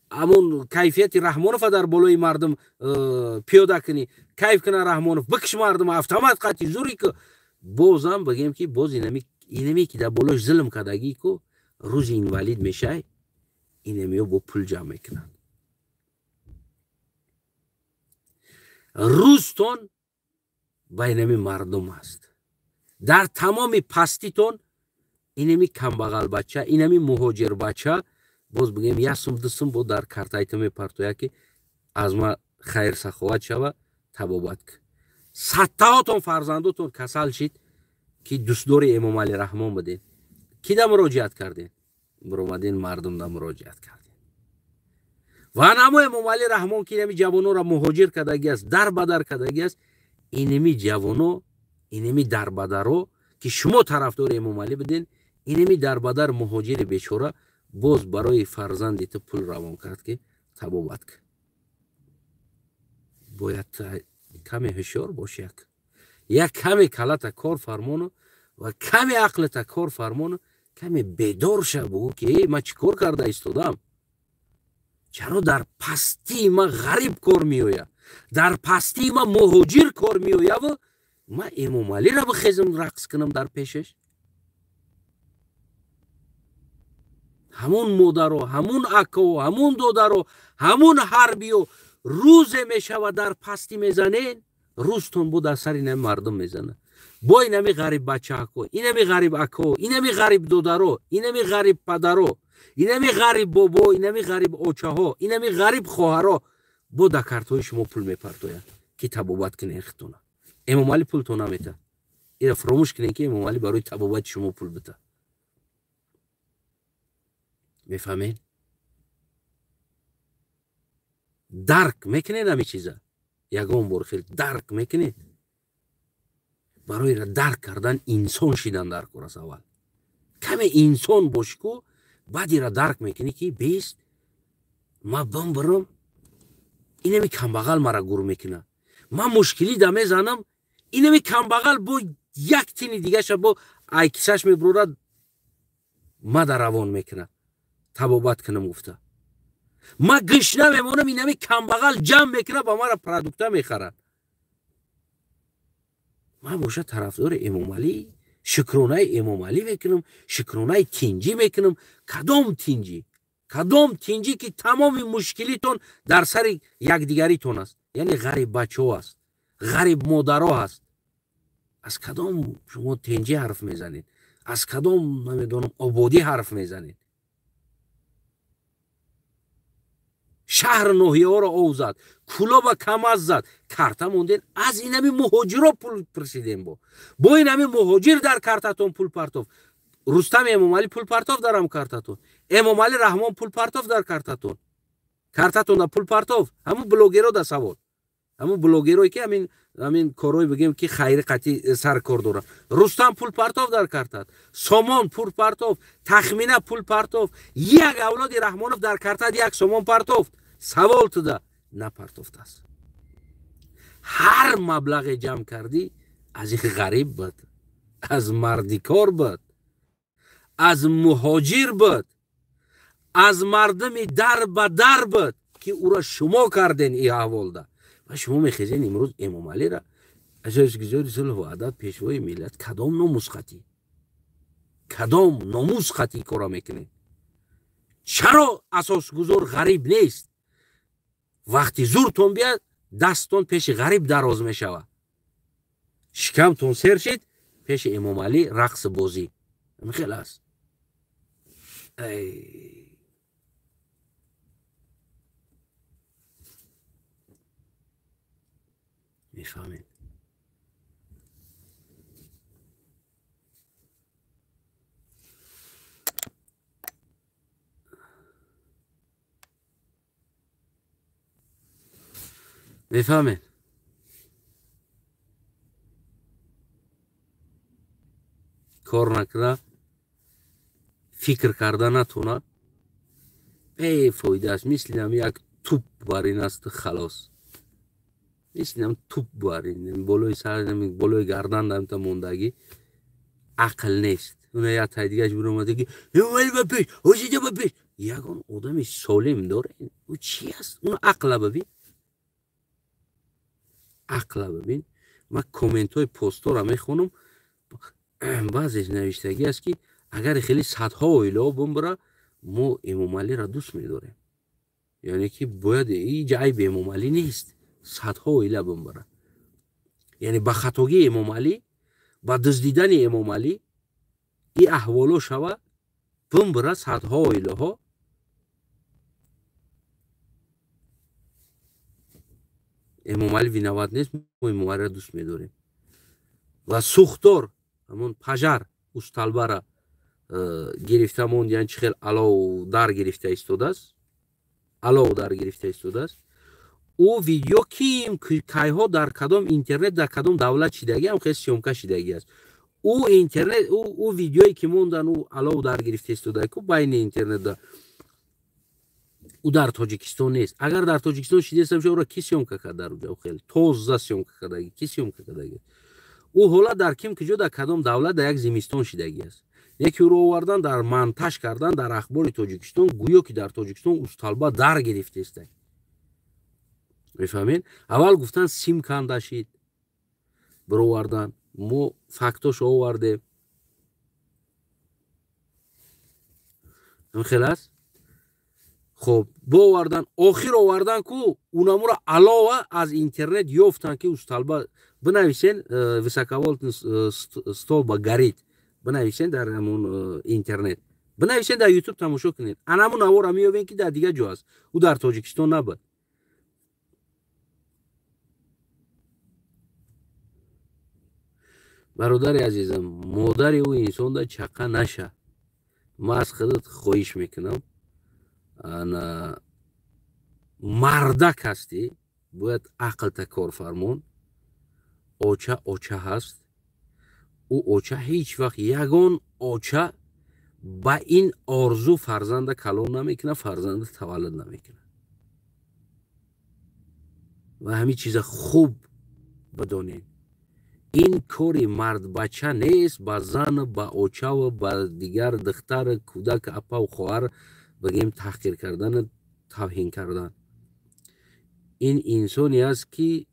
ҳамон кайфияти Раҳмонова дар болои мардум пиёда кунӣ, кайф куна Раҳмонов, бикиш мардум, автомат қатӣ зури ки бозам бигем, ки боз инами Инаме ки дар болош зулм кардагӣ ку, рӯзи инвалид мешай, инамеё бо пул ҷамъ мекунанд. Рӯзтон ба инами мардум аст. Дар тамоми паститон инами камбағалбача, инами муҳоҷирбача, боз бигӯем як сум, ду сум бо дар картаи ту мепартояд, ки аз ма хайр саховат шава, табобат кун. Садтаҳотон фарзандотон касал шид, ки дӯстдори Эмомалӣ Раҳмон будед, ки да муроҷиат кардем? Биромадин мардум да муроҷиат кардем. Ва намо Эмомалӣ Раҳмон, ки инами ҷавонора муҳоҷир кардагӣ аст, дар ба дар кардагӣ аст, инами ҷавоно, инами дарбадаро, ки шумо тарафдори Эмомалӣ буден, инами дарбадар муҳоҷири бечора боз барои фарзанди ту пул равон кард, ки табобат кун. Бояд каме ҳушёр бошӣ, як каме калата кор фармону ва каме ақлата кор фармону каме бедор ша, бугӯ ки эй, ман чӣ кор карда истодам? Чаро дар пастии ман ғариб кор меояд, дар пастии ман муҳоҷир кор меояву ман Эмомалиро бихезам рақс кунам дар пешаш? Ҳамун модаро, ҳамун ако, ҳамун додаро, ҳамун ҳарбиё рӯзе мешавад дар пастӣ мезанен, рӯзтон бо дар сари инами мардум мезанад. Бо инами ғариб бачаако, инами ғариб ако, инами ғариб додаро, инами ғариб падаро, инами ғариб бобо, инами ғариб очаҳо, инами ғариб хоҳаро бо дар картҳои шумо пул мепартояд, ки табобат кунед худтона. Эмомалӣ пултон наметад. Ира фаромӯш кунед, ки Эмомалӣ барои табобати шумо пул бита. Мефаҳмед? Дарк мекунед ҳамин чиза? Ягон бор хел дарк мекунед? Барои дарк кардан инсон шидан дар кор аст аввал. Каме инсон бошӣ ку, баъд ира дарк мекунӣ, ки бест ма бимбирам, инами камбағал мара гур мекунад. Ман мушкилӣ да мезанам, инами камбағал бо як тини дигаша бо айкисаш мебурад, ма да равон мекунад, табобат кунам гуфта. Ма гишна мемонам, инами камбағал ҷамъ мекунад, ба мара продукта мехарад. Ман боша тарафдори Эмомалӣ, шукронаи Эмомалӣ мекунам, шукронаи тинҷӣ мекунам. Кадом тинҷӣ? Кадом тинҷӣ, ки тамоми мушкилитон дар сари якдигаритон аст, яъне ғариб бачаҳо аст, ғариб модаро аст. Аз кадом шумо тинҷӣ ҳарф мезанед? Аз кадом, намедонам, ободӣ ҳарф мезанед? Шаҳр ноҳияҳоро ов зад, кӯлоба камаз зад, карта мондед, аз инами муҳоҷиро пул пурсидем. Бо инами муҳоҷир дар картатон пул партоф. Рустам Эмомалӣ пул партоф дар ҳам картатон, Эмомалӣ Раҳмон пул партоф дар картатон, картатонда пул партоф. Ҳамун блогеро да савол, ҳамун блогерое ки ҳамин корҳое бигем, ки хайри қатъи сар кор доранд. Рустам пул партоф дар картат, Сомон пул партоф, Тахмина пул партоф, як авлоди Раҳмонов дар картат як сомон партофт? Савол туда напартофтааст. Ҳар маблағе ҷамъ кардӣ, аз ин ғариб буд, аз мардикор буд, аз муҳоҷир буд, аз мардуми дар ба дар буд, ки ӯро шумо карден ин аҳволда. Ва шумо мехезен имрӯз Эмомалиро асосгузори сулҳу ваҳдат, пешвои миллат. Кадом номус қатӣ, кадом номус қатӣ кора мекунед? Чаро асосгузор ғариб нест? Вақти зуртон биёд, дасттон пеши ғариб дароз мешавад. Шикамтон сер шид, пеши Эмомалӣ рақси бозӣ. Хел аст. Мефаҳмед? Мефаҳмед? Кор накарда, фикр карда натонад, бефоида аст. Мисли ҳам як туп бар ин аст, халос. Мисли ҳам туп бар ин болои сар, болои гардан дамта мондагӣ, ақл нест. Уна як тай дигаш биромада, ки Эмомалӣ ба пеш, ҳозида ба пеш. Ягон одами солим доре? Ӯ чи аст? Уна ақла бибин, ақла бибин. Ман комментҳои постҳоро мехонам. Баъзеш навиштагӣ аст, ки агар хеле садҳо оилаҳо бимбара, мо Эмомалиро дӯст медорем. Яъне ки бояд ҳеҷ айби Эмомалӣ нест, садҳо оила бимбара. Яъне ба хатогии Эмомалӣ, ба дуздидани Эмомалӣ и аҳволо шава, бимбара садҳо оилаҳо. Эмомалӣ виноват нест, мо Эмомалиро дӯст медорем. Ва сӯхтор, ҳамон пажар усталбара гирифта монд, яъне чӣ хел алов дар гирифта истодааст, алов дар гирифта истодааст. Ӯ видео ким кайҳо дар кадом интернет, дар кадом давлат шидагӣ ҳам хел съёмка шидагӣ аст. Ӯ интернет, ӯ видеое ки мондан, ӯ алов дар гирифта истода ку байни интернетда, ӯ дар Тоҷикистон нест. Агар дар Тоҷикистон шидеста боша, ӯро ки съёмка кард дар уҷа? Хел тоза съёмка кардагӣ, ки съёмка кардагӣ? Ӯ ҳолат дар ким куҷо, дар кадом давлат, дар як зимистон шидагӣ аст. Яке ӯро овардан, дар монтаж кардан дар ахбори Тоҷикистон, гӯё ки дар Тоҷикистон усталба дар гирифтеста. Мефаҳмед? Аввал гуфтан сим канда шид, бировардан, мо фактошо овардем. Хел аст? Хоб, бовардан, охир овардан ку унамуро алова аз интернет ёфтан, ки усталба бинависен, высоковольтный столба горит, бинависен дар ҳамон интернет, бинависен дар ютуб тамошо кунед. Анамун навора меёбен, ки дар дигар ҷо аст, ӯ дар Тоҷикистон набуд. Бародари азизам, модари ӯ инсонда чақа наша. Ман аз худат хоҳиш мекунам, ана мардак ҳастӣ, бояд ақлта кор фармон. Оча оча ҳаст, ӯ оча ҳеҷ вақт ягон оча ба ин орзу фарзанда калон намекунад, фарзанда таваллуд намекунад. Ва ҳамин чиза хуб бидонед. Ин кори мардбача нест, ба зан, ба очаву ба дигар духтар, кӯдак, апаву хоҳар бигем таҳқир кардану тавҳин кардан. Ин инсоне аст, ки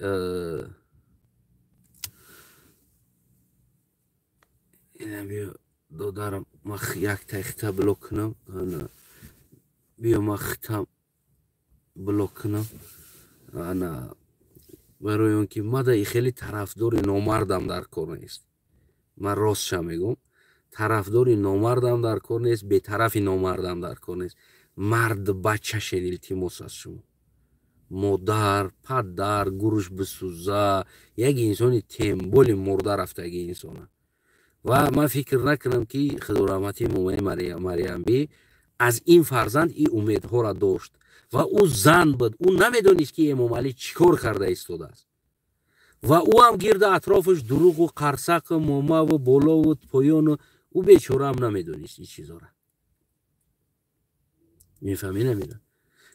биё додарам, ма якта хита блок кунам, биё ма хита блок кунам, ана барои он ки мада и хеле тарафдори номардам дар кор нест. Ман ростша мегӯм, тарафдори номардам дар кор нест, бетарафи номардам дар кор нест. Мардбачашен, илтимос аз шумо. Модар, падар, гуруш бисӯза, як инсони темболи мурда рафтаги инсона. Ва ман фикр накунам, ки худораҳмати момаи Мариямбӣ аз ин фарзанд ин умедҳоро дошт. Ва ӯ зан буд, ӯ намедонист, ки Эмомалӣ чӣ кор карда истодааст. Ва ӯ ҳам гирда атрофаш дурӯғу қарсақу момаву болову поёну, ӯ бечораам намедонист ин чизора. Мефаҳмӣ намедон?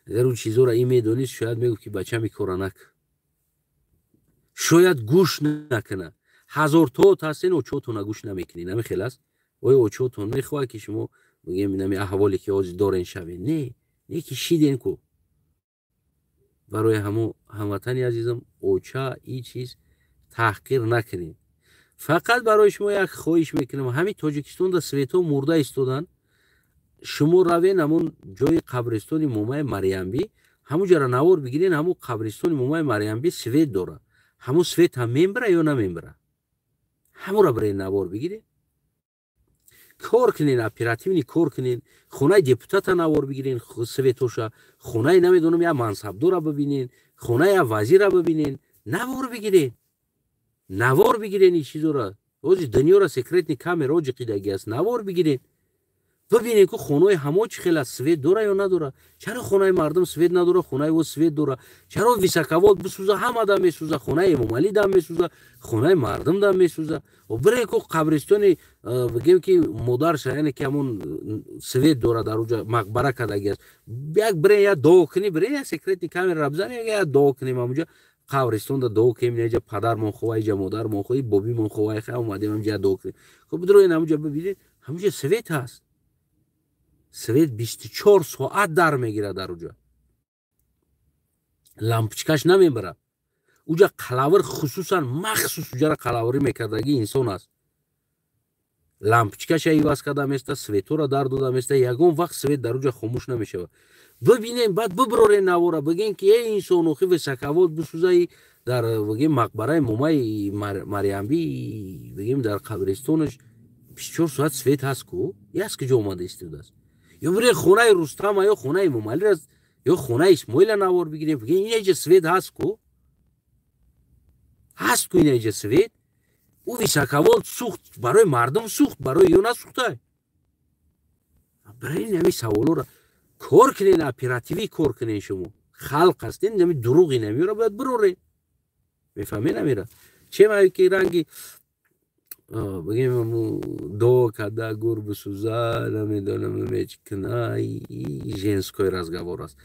Агар ӯ чизора ин медонист, шояд мегуфт, ки бачам ин кора накун, шояд гӯш накунад. Ҳазорто ҳастен, очотона гӯш намекунед. Намехел аст? Оё очотон мехоҳад, ки шумо бигем нами аҳволе ки ҳозир дорен шавед? Не, не ки шиден ку. Барои ҳамо ҳамватани азизам, оча ин чиз таҳқир накунед. Фақат барои шумо як хоҳиш мекунам, ҳамин Тоҷикистонда светҳо мурда истоданд, шумо равен ҳамон ҷои қабристони момаи Мариямбӣ, ҳамон ҷара навор бигирен, ҳамон қабристони момаи Мариямбӣ свет дорад. Ҳамон свет ҳам мембара ё намембара? Ҳамонро бирен навор бигирен, кор кунен, оперативный кор кунен, хонаи депутата навор бигирен светоша, хонаи намедонам я мансабдора бибинен, хонаи я вазира бибинен, навор бигирен, навор бигирен ин чизора. Ҳозир дунёра секретный камера ҷиқидаги аст, навор бигирен, бибинен ку хонаи ҳамо чӣ хел аст, свет дора ё надора. Чаро хонаи мардум свет надора, хонаи ӯ свет дора? Чаро высоковольт бисӯза, ҳама дам месӯза, хонаи Эмомалӣ дам месӯза, хонаи мардум дам месӯза? Бирен ку қабристони бигем ки модарша, яъне ки ҳамон свет дора, дар уҷа мақбара кардаги аст, як бирен я дуо кунӣ, бирен я секретный камера бизанӣ, я дуо кунем ҳамонҷа қабристонда, дуо кунем, иҷа падармон хова, иҷа модармон хова, бобимон хова, ха омадем ҳамҷа дуо кунем. Хоб бидроен ҳамонҷа бибинед, ҳамонҷа свет ҳаст, свет 24 соат дар мегирад дар уҷа, лампочкаш намебарад. Уҷа қалавр, хусусан махсус уҷара қалаврӣ мекардаги инсон аст. Лампочкаша иваз карда места, светора дар дода места, ягон вақт свет дар уҷа хомӯш намешавад. Бибинем, баъд биброрен навора, бигем, ки эй инсон, охи высоковольт бисӯзаи дар, бигем, мақбараи момаи Марьямби, бигем, дар қабристонаш 24 соат свет ҳаст ку, яс куҷо омада истодааст? Ё бирен хонаи Рустама, ё хонаи Эмомалира, ё хонаи Исмоила навор бигирем, бигем, инаҷа свет ҳаст ку, ҳаст ку инаҷа свет. Ӯ высоковольт сӯхт, барои мардум сӯхт, барои ё насӯхтай? Барои ҳамин саволоро кор кунен, оперативӣ кор кунен. Шумо халқ ҳастен, ами дурӯғи намеёра бояд бирорен. Мефаҳмед, амира чем ки ранги, бигем, до када гур бисӯза, намедонам, мечкна, женской разговор аст.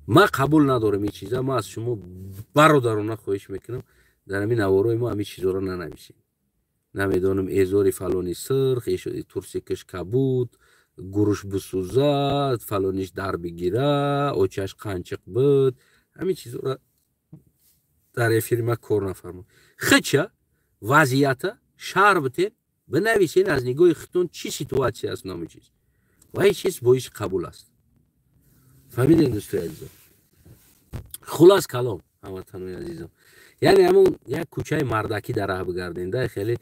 Ман қабул надорам ин чиза. Ман аз шумо бародарона хоҳиш мекунам, дар ҳамин наворои мо ҳамин чизоро нанависем. Намедонам, эзори фалони сирх, турсикаш кабуд, гуруш бисӯзад, фалониш дар бигира, очаш қанчиқ буд, ҳамин чизоро дар эфири ма кор нафармод. Хича вазъията шарҳ битен, бинависен, аз нигоҳи худтон чӣ ситуация аст, номи чиз ва ҳеҷ чиз боиси қабул аст. Фаҳмидем, дӯстои азизом? Хулас калом, ҳамватанои азизом, яъне ҳамун як кӯчаи мардакӣ дар раҳ бигардем да, хеле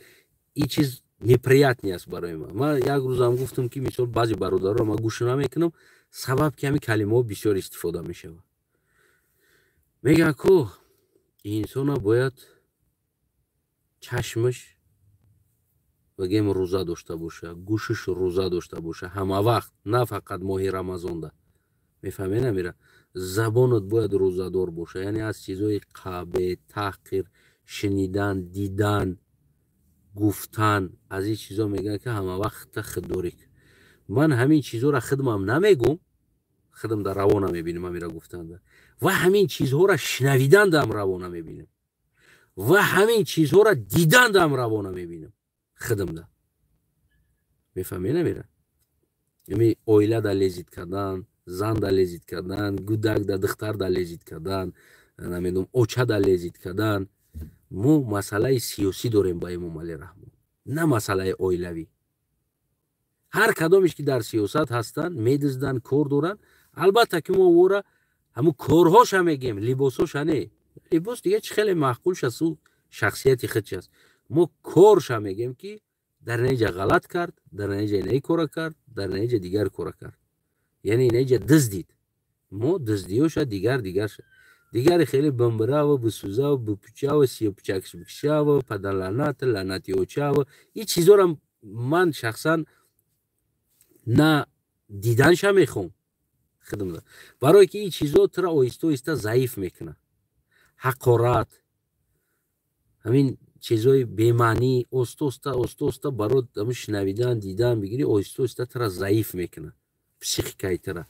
ин чиз неприятный аст барои ман. Ман як рӯзам гуфтам, ки мисол баъзе бародарро ман гӯш намекунам, сабаб ки ҳамин калимаҳо бисёр истифода мешавад. Мегӯянд ку, инсона бояд чашмаш, бигем, рӯза дошта боша, гӯшаш рӯза дошта боша ҳама вақт, на фақат моҳи Рамазонда. Мефаҳмед, амира? Забонат бояд рӯзадор боша, яъне аз чизҳои қабе таҳқир шунидан, дидан, гуфтан, аз ин чизо мегӯянд, ки ҳама вақт худдорӣ. Ман ҳамин чизҳоро худмам намегум, худам дар раво намебинам амира гуфтанда, ва ҳамин чизҳоро шунавидандам раво намебинам, ва ҳамин чизҳоро дидандам раво намебинам худамда. Мефаҳмед, амира? Ами оила да лезить кардан, зан да лезить кардан, гудак да, духтар да лезить кардан, намедонам, оча да лезить кардан. Мо масъалаи сиёсӣ дорем ба Эмомалӣ Раҳмон, на масъалаи оилавӣ. Ҳар кадомеш ки дар сиёсат ҳастанд, медизданд, кор доранд, албатта ки мо ора ҳамун корҳоша мегем, либосоша не. Либос дига чӣ хеле маъқулш аст, ӯ шахсияти худш аст. Мо корша мегем, ки дар наиҷа ғалат кард, дар наиҷа инаи кора кард, дар наиҷа дигар кора кард, яъне инаиҷа дуздид. Мо дуздиёша дигар дигарша дигари хеле бамбираву бисӯзаву бипучаву сиёпучакш бикшаву падарлаънат, лаънати очаву ин чизоро ман шахсан на диданша мехоҳам худам, барое ки ин чизо тура оҳиста оҳиста заиф мекунад. Ҳақорат, ҳамин чизҳои бемаънӣ оста оста, оста оста барот ҳамин шунавидан, дидан бигирӣ, оҳиста оҳиста тура заиф мекунад, психикаи тура.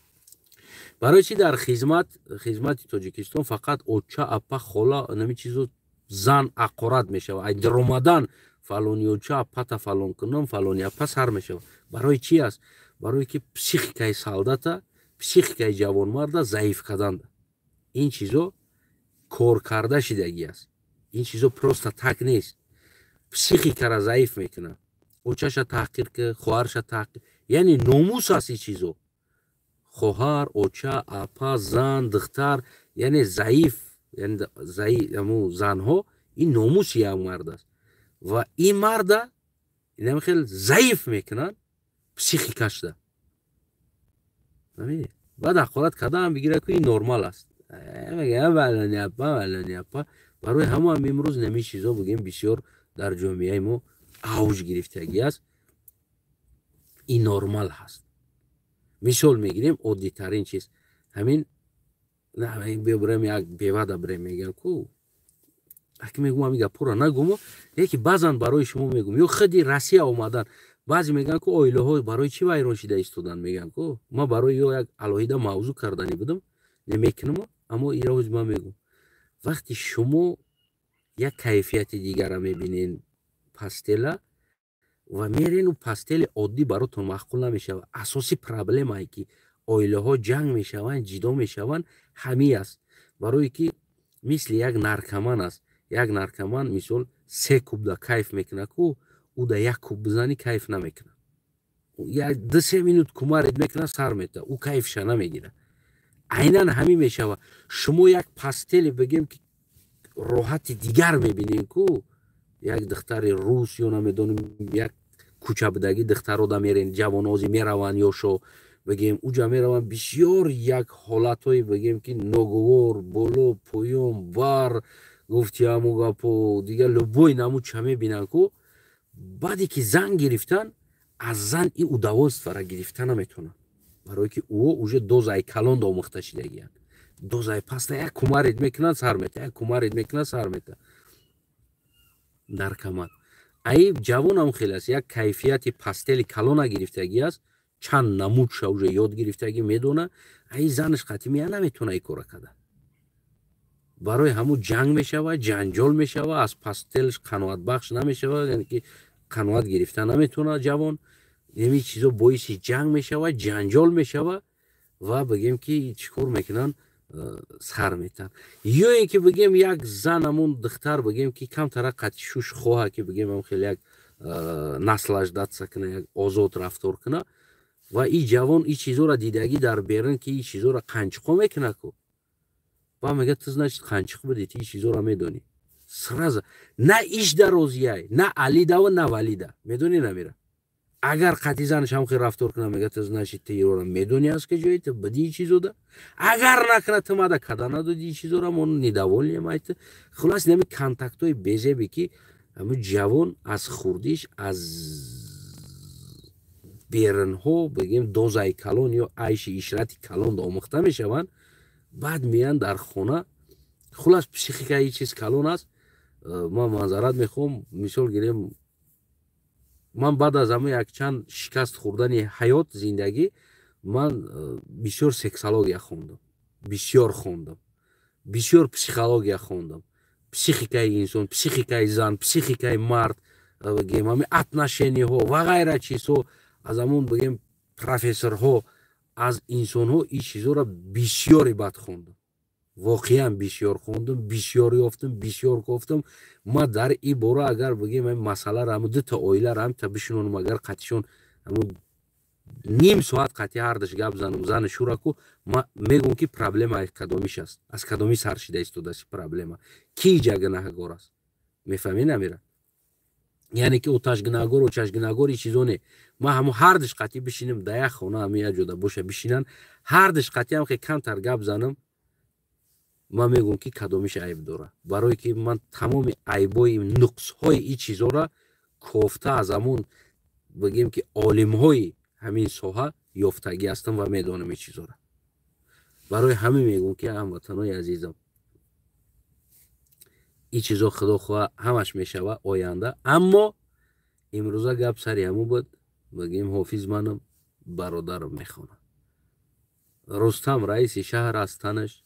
Барои чи дар хизмати Тоҷикистон фақат оча, апа, хола, нами чизо, зан ҳақорат мешавад? Ай даромадан фалони оча, апата фалон кунам, фалони апа сар мешавад. Барои чи аст? Барое ки психикаи солдата, психикаи ҷавонмарда заиф карданда ин чизо коркарда шидагӣ аст. Ин чизо просто так нест. Психикара заиф мекунад. Очаша таҳқир ки, хоҳарша таҳқир, яъне номус аст ин чизо. Хоҳар, оча, апа, зан, духтар, яъне заиф, яъне занҳо, ин номуси як мард аст ва ин марда инам хел заиф мекунанд психикашда. Баъд ҳақорат кардаам бигира ку, ин нормал аст. Апа, барои ҳамаам имрӯз нами чизо, бигем, бисёр дар ҷомеаи мо авҷ гирифтагӣ аст. Ин нормал ҳаст. Мисол мегирем, оддитарин чиз ҳамин: бирем, як бевада бирем, мегӯям ку, аки мегӯм, ҳамин гапҳоро нагӯмо, яки баъзан барои шумо мегӯм. Ё худи Россия омадан, баъзе мегӯянд ку, оилаҳо барои чӣ вайрон шида истоданд, мегӯянд ку. Ман барои ё як алоҳида мавзӯъ карданӣ будам, намекунам, аммо ироз ман мегӯм: вақте шумо як кайфияти дигара мебинен, постела ва мерену постели оддӣ баротон маъқул намешавад. Асоси проблемае ки оилаҳо ҷанг мешаванд, ҷидо мешаванд, ҳамин аст. Барое ки мисли як наркоман аст. Як наркоман, мисол, се кубда кайф мекунад ку, ӯ да як куб бизанӣ, кайф намекунад. Як 2-3 минут кумарит мекунад, сар мета, ӯ кайфша намегирад. Айнан ҳамин мешава. Шумо як постели, бигем ки, роҳати дигар мебинем ку, як духтари рус ё намедонем, як кӯчабудагӣ духтарода мерен, ҷавонози мераванд, ёшо, бигем, уҷа мераванд, бисёр як ҳолатҳое, бигем ки, ногувор, боло поён бар гуфти ҳаму гапо, дигар любой намудча мебинанд ку. Баъде ки зан гирифтан, аз зан и удовольствиеро гирифта наметавонанд, барое ки ӯ уже дозаи калон омӯхта шидагиянд. Дозаи паста як кумарит мекунанд, сар мета, як кумарит мекунанд, сар мета дар камат. Аи ҷавонам хеле аст, як кайфияти постели калона гирифтагӣ аст, чанд намудша уже ёд гирифтагӣ, медона. Аи занаш қатимия наметавона и кора када, барои ҳамун ҷанг мешава, ҷанҷол мешава, аз постелш қаноатбахш намешава, яъне ки қаноат гирифта наметавона ҷавон. Ҳамин чизо боиси ҷанг мешава, ҷанҷол мешава ва, бигем ки, чӣ кор мекунанд? Сар метан. Ё ин ки, бигем, як зан, ҳамун духтар, бигем ки, камтара қатишуш хоҳа ки, бигем, ам хеле як наслаждаться куна, як озод рафтор куна, ва и ҷавон и чизоро дидагӣ дар берун, ки и чизоро қанчиқо мекуна ку, ба мега: «Ту, значит, қанчиқ будӣ, ту и чизоро медонӣ». Сразу на иш дарозияй, на алидава, на валида медонӣ, намира. Агар қатъи занаш ҳам хел рафтор куна, мега: «Ту, значит, ту ироро медонӣ, аз куҷои ту бидӣ и чизода». Агар накуна: «Ту мада када надодӣ и чизора, мо недовольныем ай ту». Хулас, нами контактҳои безебе, ки ҳамун ҷавон аз хурдиш аз берунҳо, бигем, дозаи калон ё айши ишрати калон омӯхта мешаванд, баъд меянд дар хона. Хулас, психикаи чиз калон аст. Ман маъзарат мехоҳам, мисол гирем, ман баъд аз ҳамин якчанд шикаст хӯрдани ҳаёт, зиндагӣ, ман бисёр сексология хондам, бисёр хондам, бисёр психология хондам: психикаи инсон, психикаи зан, психикаи мард, бигем, ҳамин отношениҳо ва ғайра чизҳо. Аз ҳамон, бигем, профессорҳо, аз инсонҳо ин чизҳоро бисёре бад хондам. Воқеан бисёр хондам, бисёр ёфтам, бисёр кофтам. Ма дар ин бора, агар, бигем, ҳамин масъаларо, ҳамн дута оиларо ҳамта бишинонам, агар қатишон ҳамн ним соат қатъи ҳардаш гап занам, зани шураку, ма мегӯм, ки проблема аз кадомиш аст, аз кадоми сар шида истодааст проблема, ки иҷа гунаҳгор аст. Мефаҳмӣ, намира? Яъне ки оташ гунаҳгор, очаш гунаҳгор, и чизо не. Ма ҳамун ҳардаш қатъи бишинем дар як хона, ҳамин як ҷода боша, бишинанд, ҳардаш қатъи ҳам хе камтар гап занам, ман мегӯм, ки кадомиш айб дора, барое ки ман тамоми айбои нуқсҳои ин чизоро кофта, аз ҳамун, бигем ки, олимҳои ҳамин соҳа ёфтагӣ ҳастам ва медонам ин чизоро. Барои ҳамин мегӯм, ки, ҳамватанои азизам, ин чизо, худо хоҳа, ҳамаш мешава оянда. Аммо имрӯза гап сари ҳамун буд, бигем, ҳофиз манам, бародарам мехонад. Рустам раиси шаҳр аз танаш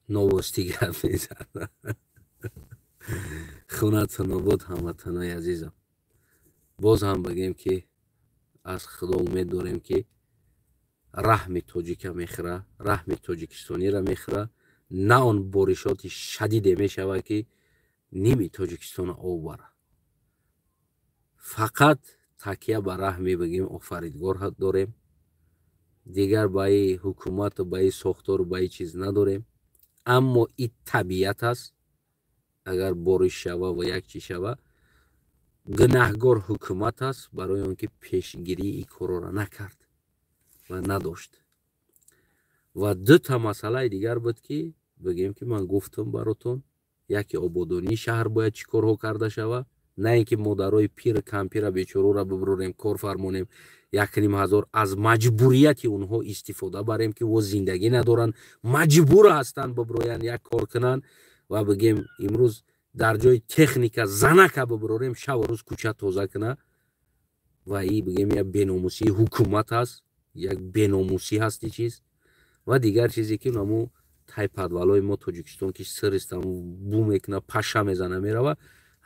новости гап мезанад. Хунатон обод, ҳамватанои азизам. Боз ҳам, бигем ки, аз Худо умед дорем, ки раҳми тоҷика мехӯра, раҳми тоҷикистониро мехӯра, на он боришоти шадиде мешавад, ки ними Тоҷикистона об бара. Фақат такя ба раҳми, бигем, Офаридгор дорем, дигар ба и ҳукумату ба и сохтору ба и чиз надорем. Аммо и табиат аст, агар бориш шава ва як чиз шава, гунаҳгор ҳукумат аст, барои он ки пешгирии ин корора накард ва надошт. Ва дута масъалаи дигар буд, ки, бигем ки, ман гуфтам баротон: яке, ободонии шаҳр бояд чӣ корҳо карда шава, на ин ки модарои пир кампира бечорора бибурем, кор фармонем, 1500 аз маҷбурияти онҳо истифода барем, ки во зиндагӣ надоранд, маҷбур ҳастанд биброянд, як кор кунанд. Ва, бигем, имрӯз дар ҷои техника занака бибурорем, шабу рӯз кӯча тоза куна. Ва и, бигем, як беномусии ҳукумат аст, як беномусӣ ҳасти чиз. Ва дигар чизе, ки наму тай подвалои мо Тоҷикистон, ки сиристам бу мекуна, паша мезана, мерава,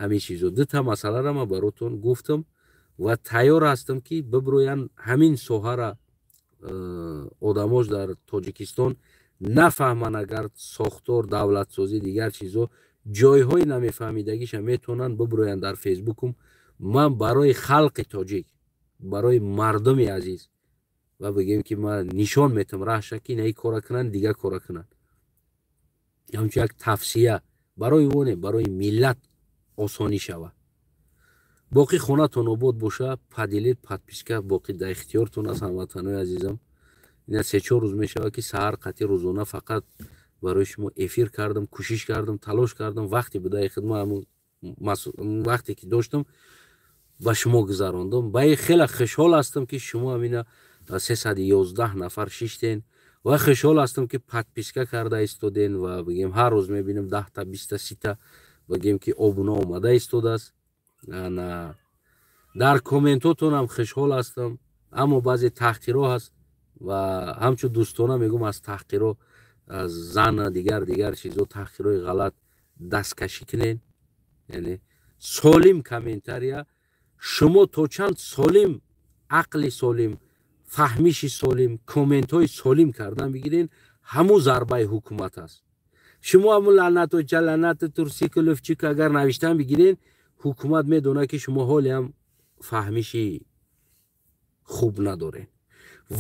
ҳамин чизо. Дута масъаларо ман баротон гуфтам ва тайёр ҳастам, ки биброянд ҳамин соҳара одамош дар Тоҷикистон нафаҳманд, агар сохтор, давлатсозӣ, дигар чизо, ҷойҳои намефаҳмидагиша метавонанд биброянд дар Фейсбукум. Ман барои халқи тоҷик Барои мардуми азиз ва бигем, ки ман нишон метам раҳша, ки ина кора кунанд, дига кора кунанд. Ҳамчун як тавсия барои воне, барои миллат осонӣ шавад. Боқӣ хонатон обод боша. Поделить, подписка, боқӣ дар ихтиёртон аст. Ҳамватанои азизам, ина 3-4 рӯз мешавад, ки саҳар қатъи рӯзона фақат барои шумо эфир кардам, кӯшиш кардам, талош кардам. Вақте будаи хидма, вақте ки доштам, ба шумо гузарондам. Ба хеле хушҳол ҳастам, ки шумо ҳамина 311 нафар шиштен, ва хушҳол ҳастам, ки подписка карда истоден. Ва бигем, ҳар рӯз мебинем, 10-та, 20-та, 30-та, бигем, ки обуна омада истодааст. Дар комментотонам хушҳол ҳастам, аммо баъзе таҳқиро ҳаст ва ҳамчун дӯстона мегӯм: аз таҳқиро, аз зана, дигар дигар чизо, таҳқирои ғалат дасткашӣ кунед. Яъне солим комментария. Шумо то чанд солим, ақли солим, фаҳмиши солим, комментҳои солим кардан бигирен, ҳамун зарбаи ҳукумат аст. Шумо ҳамун лаънату ҷаланату турсикуловчик агар навиштан бигирен, ҳукумат медонад, ки шумо ҳолиам фаҳмиши хуб надоред.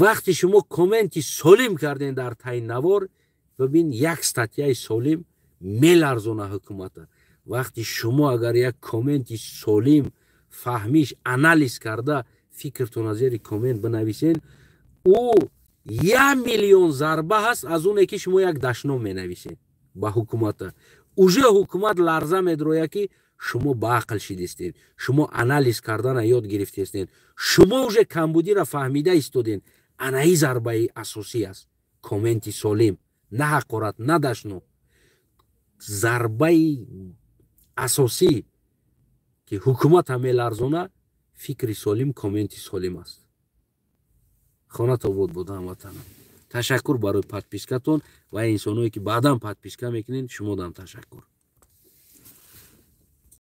Вақте шумо комменти солим карден дар таи навор, бибин, як статьяи солим меларзона ҳукумата. Вақти шумо агар як комменти солим, фаҳмиш, анализ карда, фикртона зери коммент бинависен, ӯ 1 миллион зарба ҳаст аз оне, ки шумо як дашном менависед ба ҳукумата. Уже ҳукумат ларза медрояд, ки шумо ба ақл шидистед, шумо анализ кардана ёд гирифтестед, шумо уже камбудиро фаҳмида истодед. Анаи зарбаи асосӣ аст комменти солим, на ҳақорат, на дашном. Зарбаи асосӣ, ки ҳукумата меларзона, фикри солим, комменти солим аст. Хонат обод буд, ҳамватанам. Ташаккур барои подпискатон ва инсоное, ки баъдан подписка мекунед, шумодам ташаккур.